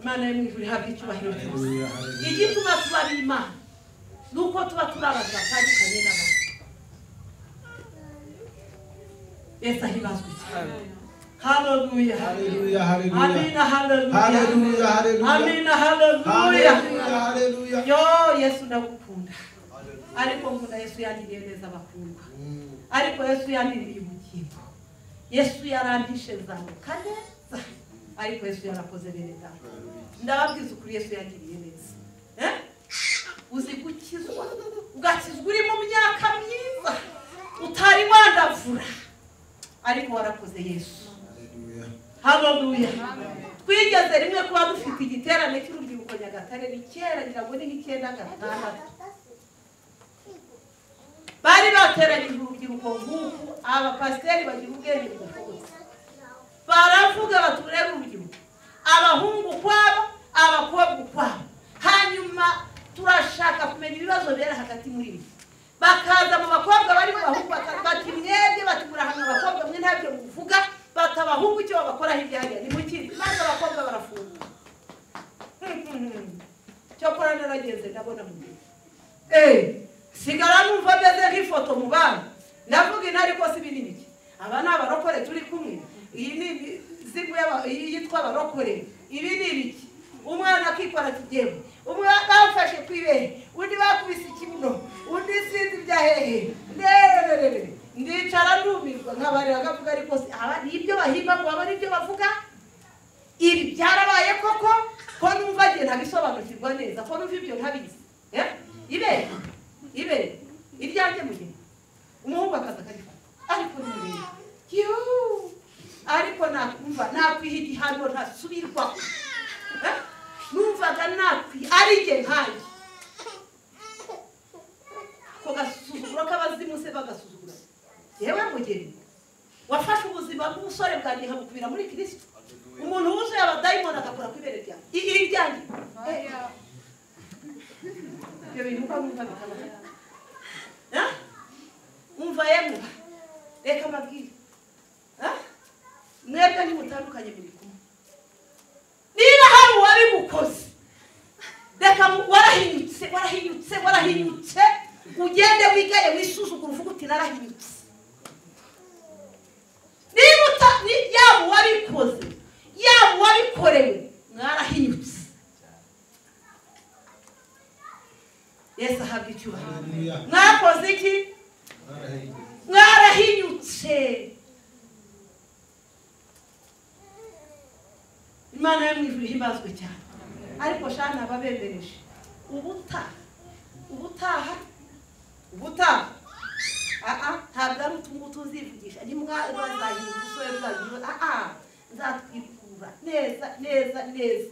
Imana yo mu ijuru ihabwe icyubahiro cyose. Igituma tuba ab'Imana ni uko tuba turi abantu batandukanye n'abandi. Yesu ahimazwe cyane. Haleluya. Haleluya. Haleluya. Amina. Haleluya. Haleluya. Amina. Haleluya. Haleluya. Yo Yesu ndagukunda. Ariko nkunda Yesu yangiriye neza bakundwa. Ariko Yesu yandiriye ubugingo. Yesu yarantishe zamuka neza. Ariko Yesu yarakoze neza. Ndababwiza ukuri Yesu yangiriye neza. Uzi gukizwa, ugakizwa uri mu myaka myiza utari wandavura, ariko warakoze Yesu. Haleluya. Twigeze rimwe kuba dufite igiterane cy'urubyiruko Nyagatare, ni kera ngira ngo ni nk'icyenda gatandatu. Bari bateranyije urubyiruko nk'uku, abapasiteri bagira ubwenge budashobotse. Baravuga baturebe urubyiruko, abahungu ukwabo, abakobwa ukwabo. Hanyuma turashaka kumenya ibibazo bera hagati muri bo. Bakaza mu bakobwa bari mu bahungu bati mwebwe bati murahanga abakobwa mwe ntabyo muvuga, bati abahungu icyo babakora hirya hariya ni mukiri, maze abakobwa barafungura. Cyokora narageze ndabona mu gihe sigara numva meze nk'ifoto mu bana, ndavuga intare ko si binini iki, aba ni abarokore turi kumwe, iyi ni imizigo yitwa abarokore, ibi ni ibiki. Umwana akikora ati jyewe, umwe bamfashe ku ibere, undi bakubise ikibuno, undi sinzi ibya hehe, ndicara ndumirwa nkabarira akavuga ariko aba ni ibyo bahimba ngo aba ni ibyo bavuga, ibi byarabaye koko ko numva ngiye ntabisobanukirwa neza, ko numva ibyo ntabizi. Ibere ibere iryanjye mugeni umuhungu akaza akarifata, ariko nimureba ariko nakumva nakwiha igihano ntasubirwaho. Numvaga nakwi ari jye nkanjye. Ako gasuzuguro k'abazimu se bagasuzugura. Yewe mugeni wafashe ubuzima bw'ubusore bwanjye nkabukubira muri Kristo. Umuntu wuzuye abadayimoni agakora ku ibere ryanjye, iryanjye. Ibyo bintu uko numva bikabaho. Umva yemwe, reka mbabwire. Mwebwe ntimutandukanye muri kumwe. Niba hari uwabigukoze, reka warahinyutse, warahinyutse, warahinyutse, ugende wigaye wisuzugura uvuga uti narahinyutse. Niba yaba uwabikoze, yaba uwabikorewe, mwarahinyutse. Yesu ahabwe icyubahiro. Mwakoze iki? Mwarahinyutse. Imana yo mu ijuru ihimbazwe cyane. Ariko shana ababemereje ubutaha Ubutaha ntabwo ari utungu tuzivugisha nimwazahinga ubusore bwanyu nzatwikura neza neza neza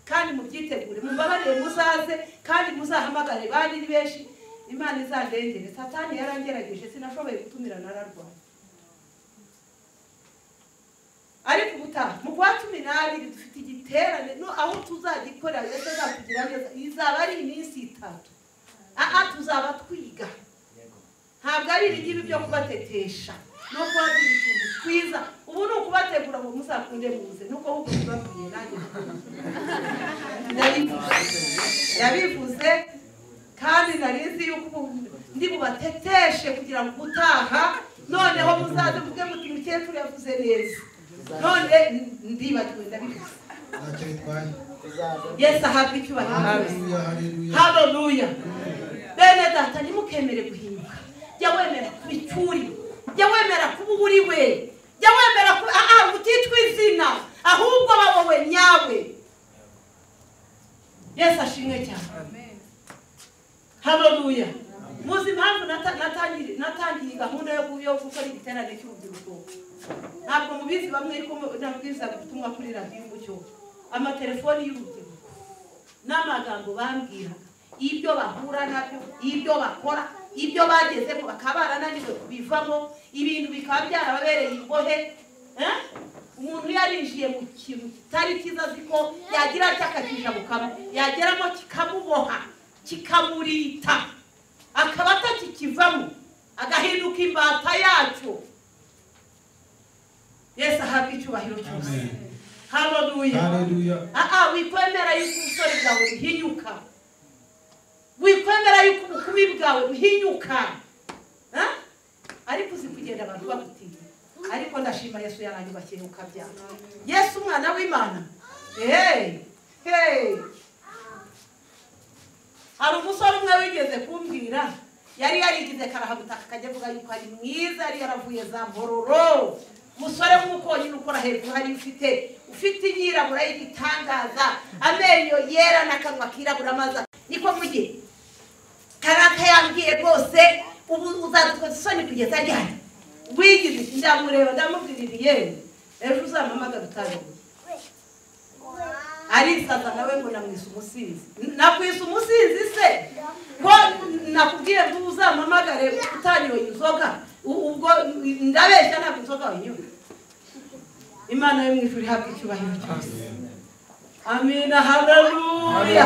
kandi mubyitegure mumbabarire muzaze kandi muzahamagare bandi ni benshi. Imana izandengere. Satani yarangerageje sinashoboye gutumira nararwaye. Ariko ubutaha mu kwa 12 dufite igiterane no aho tuzagikorera Yesu azakugira neza izaba ari iminsi 3. Tuzaba twiga. Ntabwo ari ibigibi byo kubatetesha no kubabwira utuntu twiza. Ubu ni ukubategura ngo muzakunde muze nuko ahubwo tubabwiye nanjye ndabivuze kandi narizi yuko ndi bubateteshe kugira ngo ubutaha noneho muzaze muvuge muti mukecuru yavuze neza. None ndibagiwe ndabivuze. Yesu ahabwe icyubahiro. Haleluya. Bene data ntimukemere guhinduka. Jya wemera kuba icyo uri, jya wemera kuba uri we, jya wemera kuba utitwa izina ahubwo ba wowe nyawe. Yesu ashimwe cyane. Haleluya. Muzi impamvu natangiye gahunda yo gukora igiterane cy'urubyiruko. Ntabwo mubizi bamwe ariko nabwizaga ubutumwa kuri radiyo Umucyo, amatelefoni y'urubyiruko n'amagambo bambwiraga, ibyo bahura nabyo, ibyo bakora, ibyo bagezemo bakaba barananiwe kubivamo, ibintu bikaba byarababereye imbohe. Umuntu yarinjiye mu kintu kitari cyiza azi ko yagira atya akakijabukamo, yageramo kikamuboha kikamurita akaba atakikivamo agahinduka imbata yacyo. Yesu ahabwe icyubahiro cyose. Haleluya. Wikwemera yuko ubusore bwawe buhinyuka, wikwemera yuko ubukumi bwawe buhinyuka. Ariko uzi kugenda abantu bagutinya. Ariko ndashima Yesu yaranyubakiye ukabyara. Yesu umwana w'Imana. Hari umusore umwe wigeze kumbwira yari yarigize karahabutaka akajya avuga yuko ari mwiza, yari yaravuye za Mpororo. Umusore w'umukonyine ukora hejuru hari ufite inyirabura y'igitangaza, amenyo yera n'akanwa kirabura amazi. Niko mujye karaka yambwiye rwose ubu uzadukoza isoni kugeza ryari? Wigize ndamureba ndamubwirira yewe ejo uzampamagara utabimenye. Arisaza nawe ngo namwise umusinzi. Nakwise umusinzi se ko nakubwiye ngo uzampamagare utanyoye inzoga? Ubwo ndabeshya ntabwo inzoga wanyoye. Imana yo mu ijuru ihabwe icyubahiro cyose. Amina. Haleluya.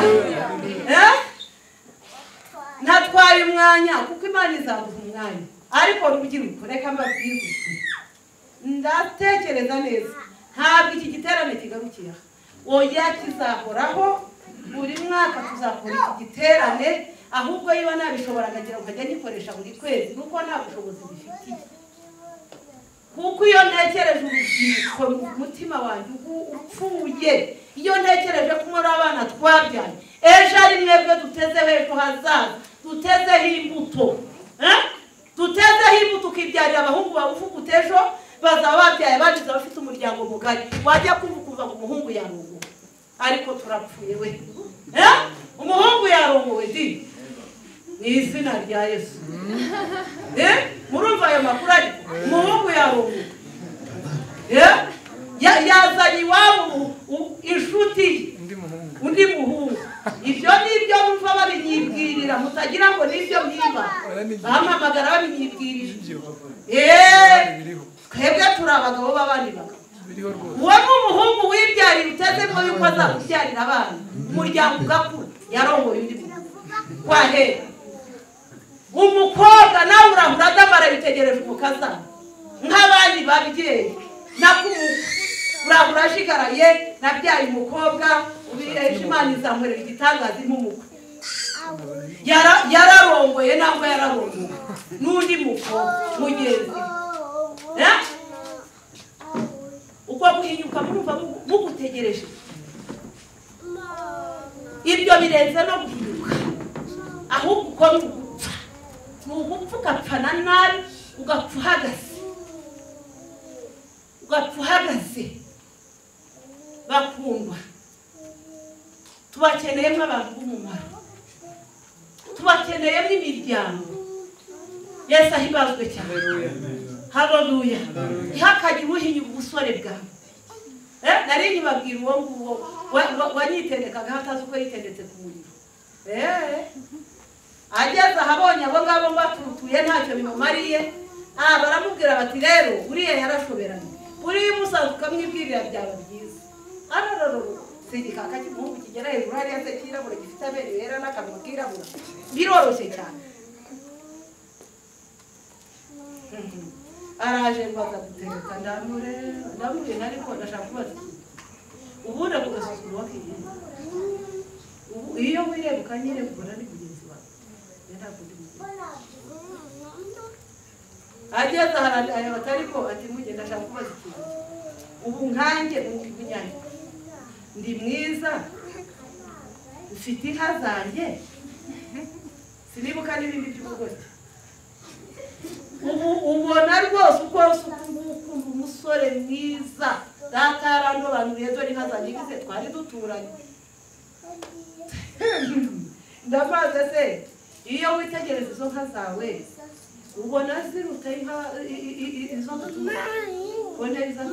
Ntatwaye umwanya kuko Imana izaguha umwanya. Ariko rubyiruko reka mbabwire ukuri, ndatekereza neza ntabwo iki giterane kigarukiye aha. Oya, kizahoraho buri mwaka tuzakora iki giterane. Ahubwo yiba nabishoboraga ngira nkajya nyikoresha buri kwezi nuko nta bushobozi bifitiye. Kuko iyo ntekereje urubyiruko umutima wanjye upfuye, iyo ntekereje ko muri abana twabyaye ejo ari mwebwe dutezeho ejo hazaza, dutezeho imbuto, dutezeho imbuto ukibyarira abahungu bawe uvuga uti ejo bazaba babyaye bagize abafite umuryango mugari, wajya kumva ukumva ngo umuhungu yarongowe. Ariko turapfuye we. Umuhungu yarongowe di ni izina rya Yesu. Murumva ayo makuru? Ariko umuhungu yarongowe yazanye iwabo inshuti undi muhungu. Ibyo nibyo numva babinyibwirira, mutagira ngo nibyo mwiba bampamagara babinyibwirira. Twebwe turi abagabo b'abandi bagabo. Uwo ni umuhungu wibyarira utezemo yuko azakubyarira abana umuryango ugakura, yarongoye undi muhungu. Kwahera umukobwa nawe urahura adamara bitegereje umukazana nk'abandi babyeyi. Urahura ashigaraye nabyaye umukobwa ejo Imana izamurera igitangaza imumuka. Yararongoye ntabwo yararongoye n'undi mukobwa mugenzi. Uko guhinyuka murumva mugutegereje. Ibyo birenze no guhinyuka, ahubwo uko ni ugupfa. Ni ugupfa ugapfana nabi, ugapfa uhagaze, ugapfa uhagaze. Bakundwa, tubakeneyemo abantu b'umumaro, Tubakeneye n'imiryango. Yesu ahibazwe cyane. Haleluya. Ntihakagire uhinyura ubusore bwawe. Nari nkibabwira uwo nguwo wanyitendekaga hatazi uko yitendetse ku muriro. Ageze ahabonye abo ngabo batutuye ntacyo bimumariye, baramubwira bati rero uriya yarashoberanye, uriya umusaza ukamwibwirira byaba byiza. Ararororo sigikaka cy'umuhungu kigera hejuru hariya se kirabura gifite amenyo yera n'akanwa kirabura, biroroshye cyane. Araje ngo aza gutereta, ndamureba ariko ndashaka kubaza ikintu. Ubundi ako gasuzuguro wakigenda. Ubu iyo wireba ukanyireba ubona ni mugenzi wawe. Ntabwo ndi mugenzi. Ageze ahantu batariko ati mugenda ndashaka kubaza ikintu. Ubu nkanjye munyanya ndi mwiza, mfite inka zanjye, sinibuka n'ibindi by'ubugoryi. Ubu ubona rwose uko ukunda umusore mwiza, data yarandobanuriye dore inka zanjye ngize twari duturanye. Ndamaze se iyo witegereza izo nka zawe ubona ziruta inka izo dutuye, ubona izo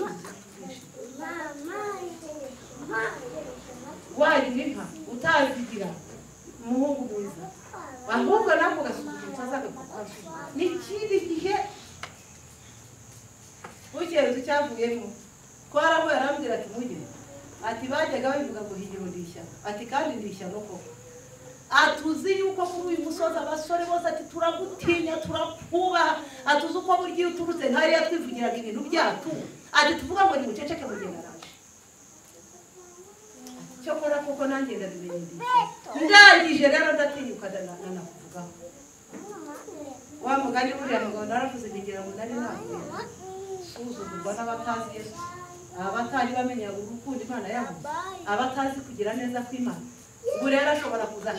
wagira inka utazigira umuhungu mwiza, ahubwo nako gasuzuguro utazagakuka. Ni ikindi gihe ukerezo cyavuyemo twarahuye arambwira ati mugire ati bajyaga babivuga ngo higiro ni ishyano, ati kandi ni ishyano koko. Atuzi yuko kuri uyu musozi abasore bose ati turagutinya turakubaha, atuzi uko burya iyo uturutse nkariya twivugiraga ibintu byacu, ati tuvuga ngo nimuceceke mugenda araje. Cyokora koko nanjye ndabimenye ndi ndangije rero ndatinyuka ndanakuvugaho. Wa mugani buriya mugabo naravuze ngira ngo nari nahuye suzugurwa n'abatazi Yesu, abatari bamenya urukundo Imana yabo, abatazi kugira neza kw'Imana. Ubu rero ashobora kuza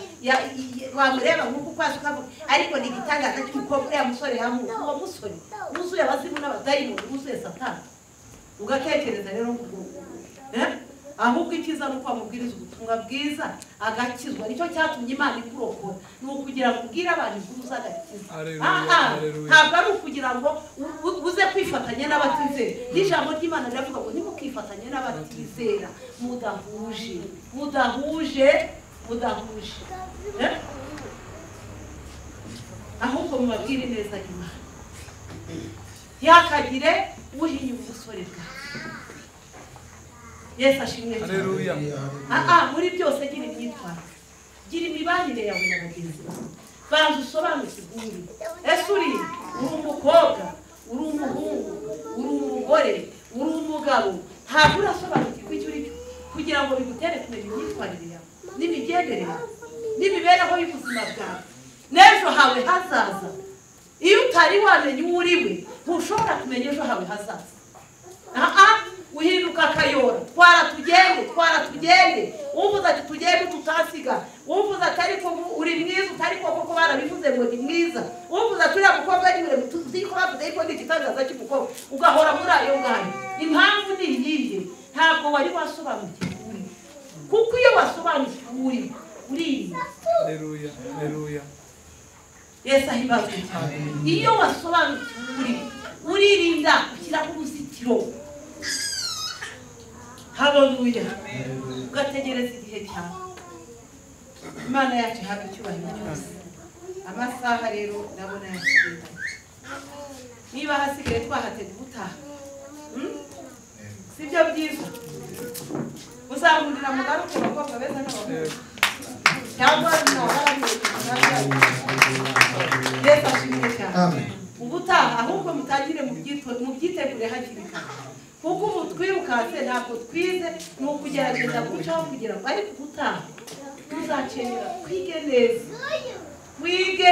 wamureba nk'uko kwaje ukavuga ariko ni igitangaza cy'umukobwa uriya musore yamuzi, uwo musore wuzuye abazimu n'abadayimoni, wuzuye Satani. Ugatekereza rero ngo ahubwo icyiza ni uko wamubwiriza ubutumwa bwiza agakizwa. Nicyo cyatumye Imana ikurokora, ni ukugira ngo ubwire abantu inkuru z'agakiza. Ntabwo ari ukugira ngo uze kwifatanya n'abatizera. N'ijambo ry'Imana riravuga ngo ntimukifatanye n'abatizera mudahuje, mudahuje, mudahuje, ahubwo mubabwire neza Imana. Ntihakagire uhinyura ubusore bwawe. Yesu ashimwe cyane. Muri byose gira imyitwarire, gira imibanire yawe na bagenzi bawe, banza usobanukirwe uri. Ese uri umukobwa, uri umuhungu, uri umugore, uri umugabo, ntabwo urasobanukirwa icyo uri cyo kugira ngo bigutere kumenya imyitwarire yawe n'imigendere yawe n'imibereho y'ubuzima bwawe n'ejo hawe hazaza. Iyo utari wamenya uwo uri we ntushobora kumenya ejo hawe hazaza. Uhinduka akayora, twara tugende, twara tugende. Uvuze ati tugende tutasiga, uvuze ati ariko uri mwiza, utari koko barabivuze ngo ni mwiza, uvuze ati uriya mukobwa ni muremure, tuzi ko bavuze ariko ni igitangaza cy'umukobwa, ugahora muri ayo ngayo. Impamvu ni iyihe? Ntabwo wari wasobanukiwe uri, kuko iyo wasobanukiwe uri uririnda. Haleluya, haleluya. Yesu ahibazwe cyane. Iyo wasobanukiwe uri uririnda, ushyiraho uruzitiro. Haleluya. Ugategereza igihe cyawe. Imana yacu ihabwe icyubahiro cyose. Amasaha rero ndabona yakigenda. Niba hasigaye twahatega ubutaha, sibyo byiza? Muzahurira mugaruke abakobwa beza n'abahungu, cyangwa Yesu ashimwe cyane. Ubutaha ahubwo mutangire mubyitegure hakiri kare, kuko ubu twirukanse ntabwo twize, ni ukugerageza gucaho kugira ngo ariko ubutaha tuzakenera twige neza, wige.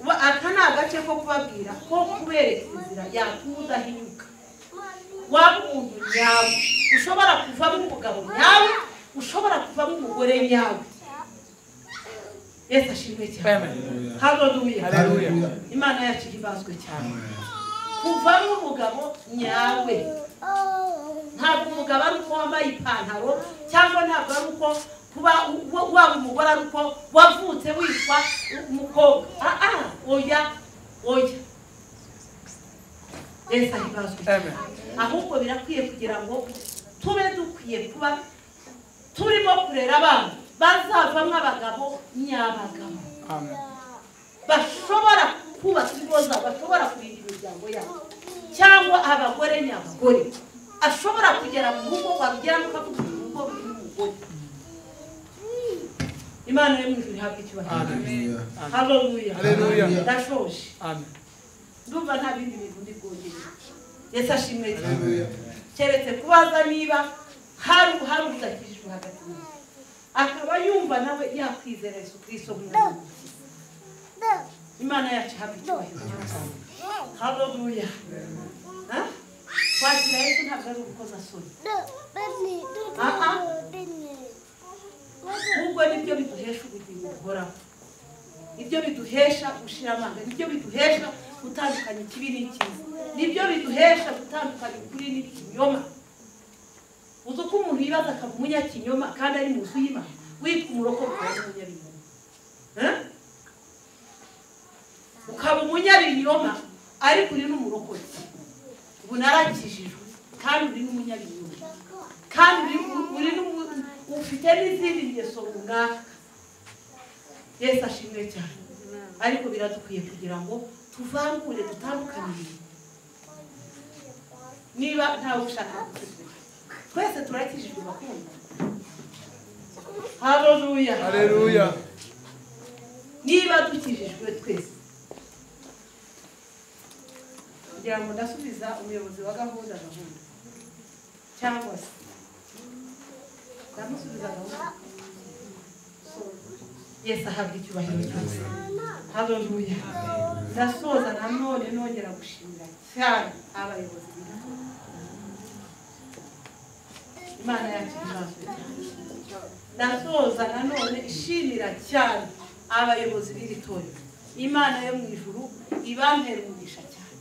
Aka ni agace ko kubabwira ko kubereka inzira yatuma udahinyuka, waba umuntu nyawe, ushobora kuvamo umugabo nyawe, ushobora kuvamo umugore nyawe. Yesu ashimwe cyane. Haleluya. Imana yacu ihimbarizwe cyane. Kuvamo umugabo nyawe, ntabwo umugabo ari uko wambaye ipantaro, cyangwa ntabwo ari uko Kuba waba umugore ari uko wavutse witwa umukobwa. Oya oya, Yesu ahibazwe. Ahubwo birakwiye kugira ngo tube dukwiye kuba turimo kurera abana bazavamo abagabo nyabagabo bashobora kubaka ingo zabo, bashobora kurinda imiryango yabo, cyangwa abagore nyabagore ashobora kugera mu rugo warugeramo ukavuga urugo rurimo umugore. Imana yo mu ijuru ihabwe icyubahiro. Haleluya. Ndashoje. Ndumva nta bindi bintu ndi bwongere. Yesu ashimwe cyane. Keretse kubaza niba hari udakijijwe hagati muri akaba yumva nawe yakwizera Yesu Kristo nk'Umwami. Imana yacu ihabwe icyubahiro cyose. Haleluya. Kwakira Yesu ntabwo ari urukozasoni. Ahubwo nibyo biduhesha ubugingo buhoraho, nibyo biduhesha gushira amanga, nibyo biduhesha gutandukanya ikibi n'icyiza, nibyo biduhesha gutandukanya ukuri n'ikinyoma. Uzi uko umuntu yibaza akaba umunyakinyoma kandi ari mu nzu y'Imana, witwa umurokore ukaba umunyabinyoma. Ukaba umunyabinyoma ariko uri n'umurokore. Ubu narakijijwe kandi uri n'umunyabinyoma, kandi uri ufite n'izindi ngeso runaka. Yesu ashimwe cyane. Ariko biradukwiye kugira ngo tuvangure, dutandukanye. Niba ntawe ushaka gukizwa, twese turakijijwe bakunda. Haleluya. Haleluya. Niba dukijijwe twese, kugira ngo ndasubiza umuyobozi wa gahunda cyangwa se ndamusubiza gahunda. Yesu ahabwe icyubahiro cyose. Haleluya. Ndasoza nanone nongera gushimira cyane abayobozi b'igihugu. Imana yacu ibazwe cyane. Ndasoza nanone ishimira cyane abayobozi b'iri torero. Imana yo mu ijuru ibampera umugisha cyane.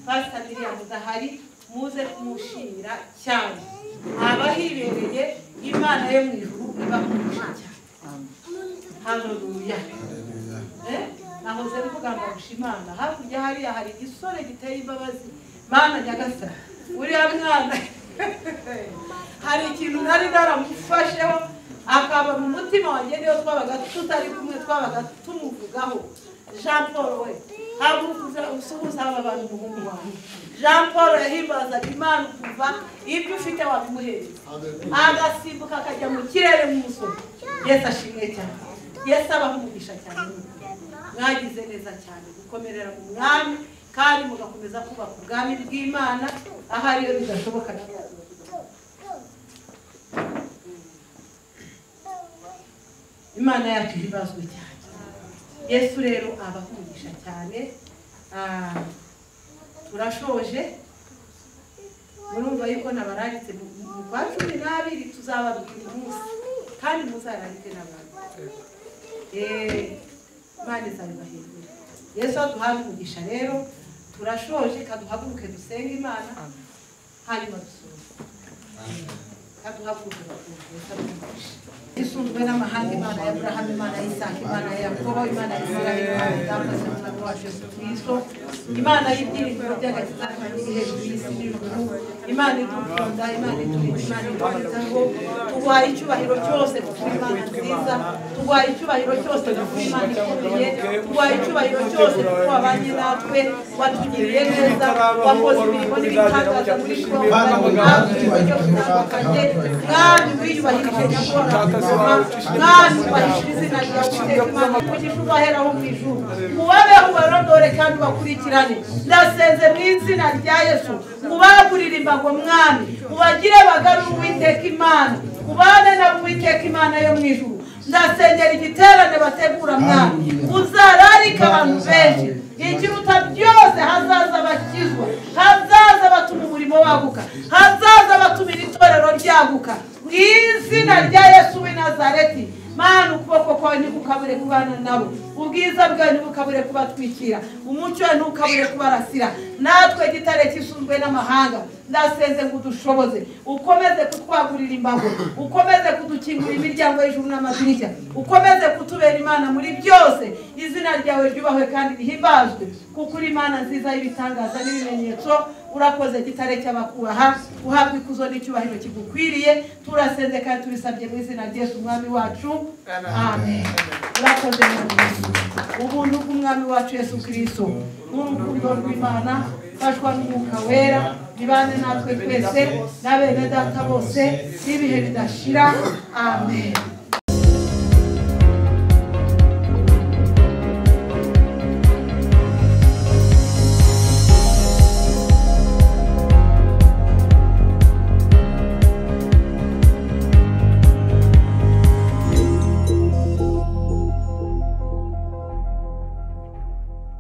Pastor Miriam udahari muze kumushimira cyane. Abahibereye Imana yo mu ijuru ibaha cyane. Haleluya. Nahoze mvuga ngo gushimana hakurya hariya hari igisore giteye imbabazi. Mana Nyagasani, uriya mwana hari ikintu nari naramufasheho akaba mu mutima wanjye, niyo twabaga tutari kumwe twabaga tumuvugaho. Jean Paul we, haguruka usuhuza aba bantu umuhungu wawe. Jean Paul yahimbazaga Imana kuva ibyo ufite wabimuhereza, agasimbuka akajya mu kirere nk'umusore. Yesu ashimwe cyane. Yesu abaha umugisha cyane. Mwagize neza cyane gukomerera mu mwami kandi mugakomeza kubaka ubwami bw'Imana ahari iyo bidashoboka. Imana yacu ibazwe cyane. Yesu rero abaha umugisha cyane. Turashoje. Murumva yuko nabararitse mu kwa 12 tuzababwira umunsi kandi muzararike n'abantu. Imana izabibahindura. Yesu aduhaye umugisha rero turashoje, kaduhaguruke dusenge Imana hanyuma dusoze. Kaduhaguruke Yesu aduhe umugisha. Isunzwe n'amahanga, Imana ya Aburahamu, Imana ya Isaka, Imana ya Yakobo, Imana ya Isirayeli, Imana ya Data wacu Yesu Kristo, Imana y'ibyiringiro by'agakiza kari hejuru y'isi n'ijuru, Imana idukunda, Imana iturinda, Imana itwitaho. Tuguhaye icyubahiro cyose kuko Imana nziza, tuguhaye icyubahiro cyose kuko Imana ikomeye, tuguhaye icyubahiro cyose kuko wabanye natwe, watugiriye neza, wakoze imirimo n'ibitangaza muri twe, Mwami wiyubahirije nyakubahwa, Mwami wubahishije izina ryawe Uwiteka Imana, umugisha uzaheraho mu ijuru, ubabeho ubarondore kandi ubakurikirane. Ndasenze mu izina rya Yesu, ubagurire imbago Mwami, ubagire bagarure Uwiteka Imana, ubane nabo Uwiteka Imana yo mu ijuru. Ndasengera igiterane bategura Mwami, uzararika abantu benshi, ikiruta byose hazaza bakizwa, hazaza batuma umurimo waguka, hazaza batuma itorero ryaguka. Mu izina rya Yesu w'i Nazareti, Mana ukuboko kwawe ntikukabure kubana nabo, ubwiza bwawe ntibukabure kubatwikira, umucyo wawe ntukabure kubarasira. Natwe gitare cyisuzwe n'amahanga, Ndasenze ngo udushoboze, ukomeze kutwagurira imbago, ukomeze kudukingura imiryango y'ijuru n'amadirishya, ukomeze kutubera Imana muri byose. Izina ryawe ryubahwe kandi rihimbazwe, kuko uri Imana nziza y'ibitangaza n'ibimenyetso. Urakoze gitare cy'abakubaha, uhabwa ikuzo n'icyubahiro kigukwiriye. Turasenze kandi tubisabye mu izina rya Yesu Umwami wacu, amen. Urakoze Mwami. Ubuntu bw'Umwami wacu Yesu Kristo n'urukundo rw'Imana fashwa n'Umwuka Wera bibane natwe twese na bene data bose n'ibihe bidashira, amen.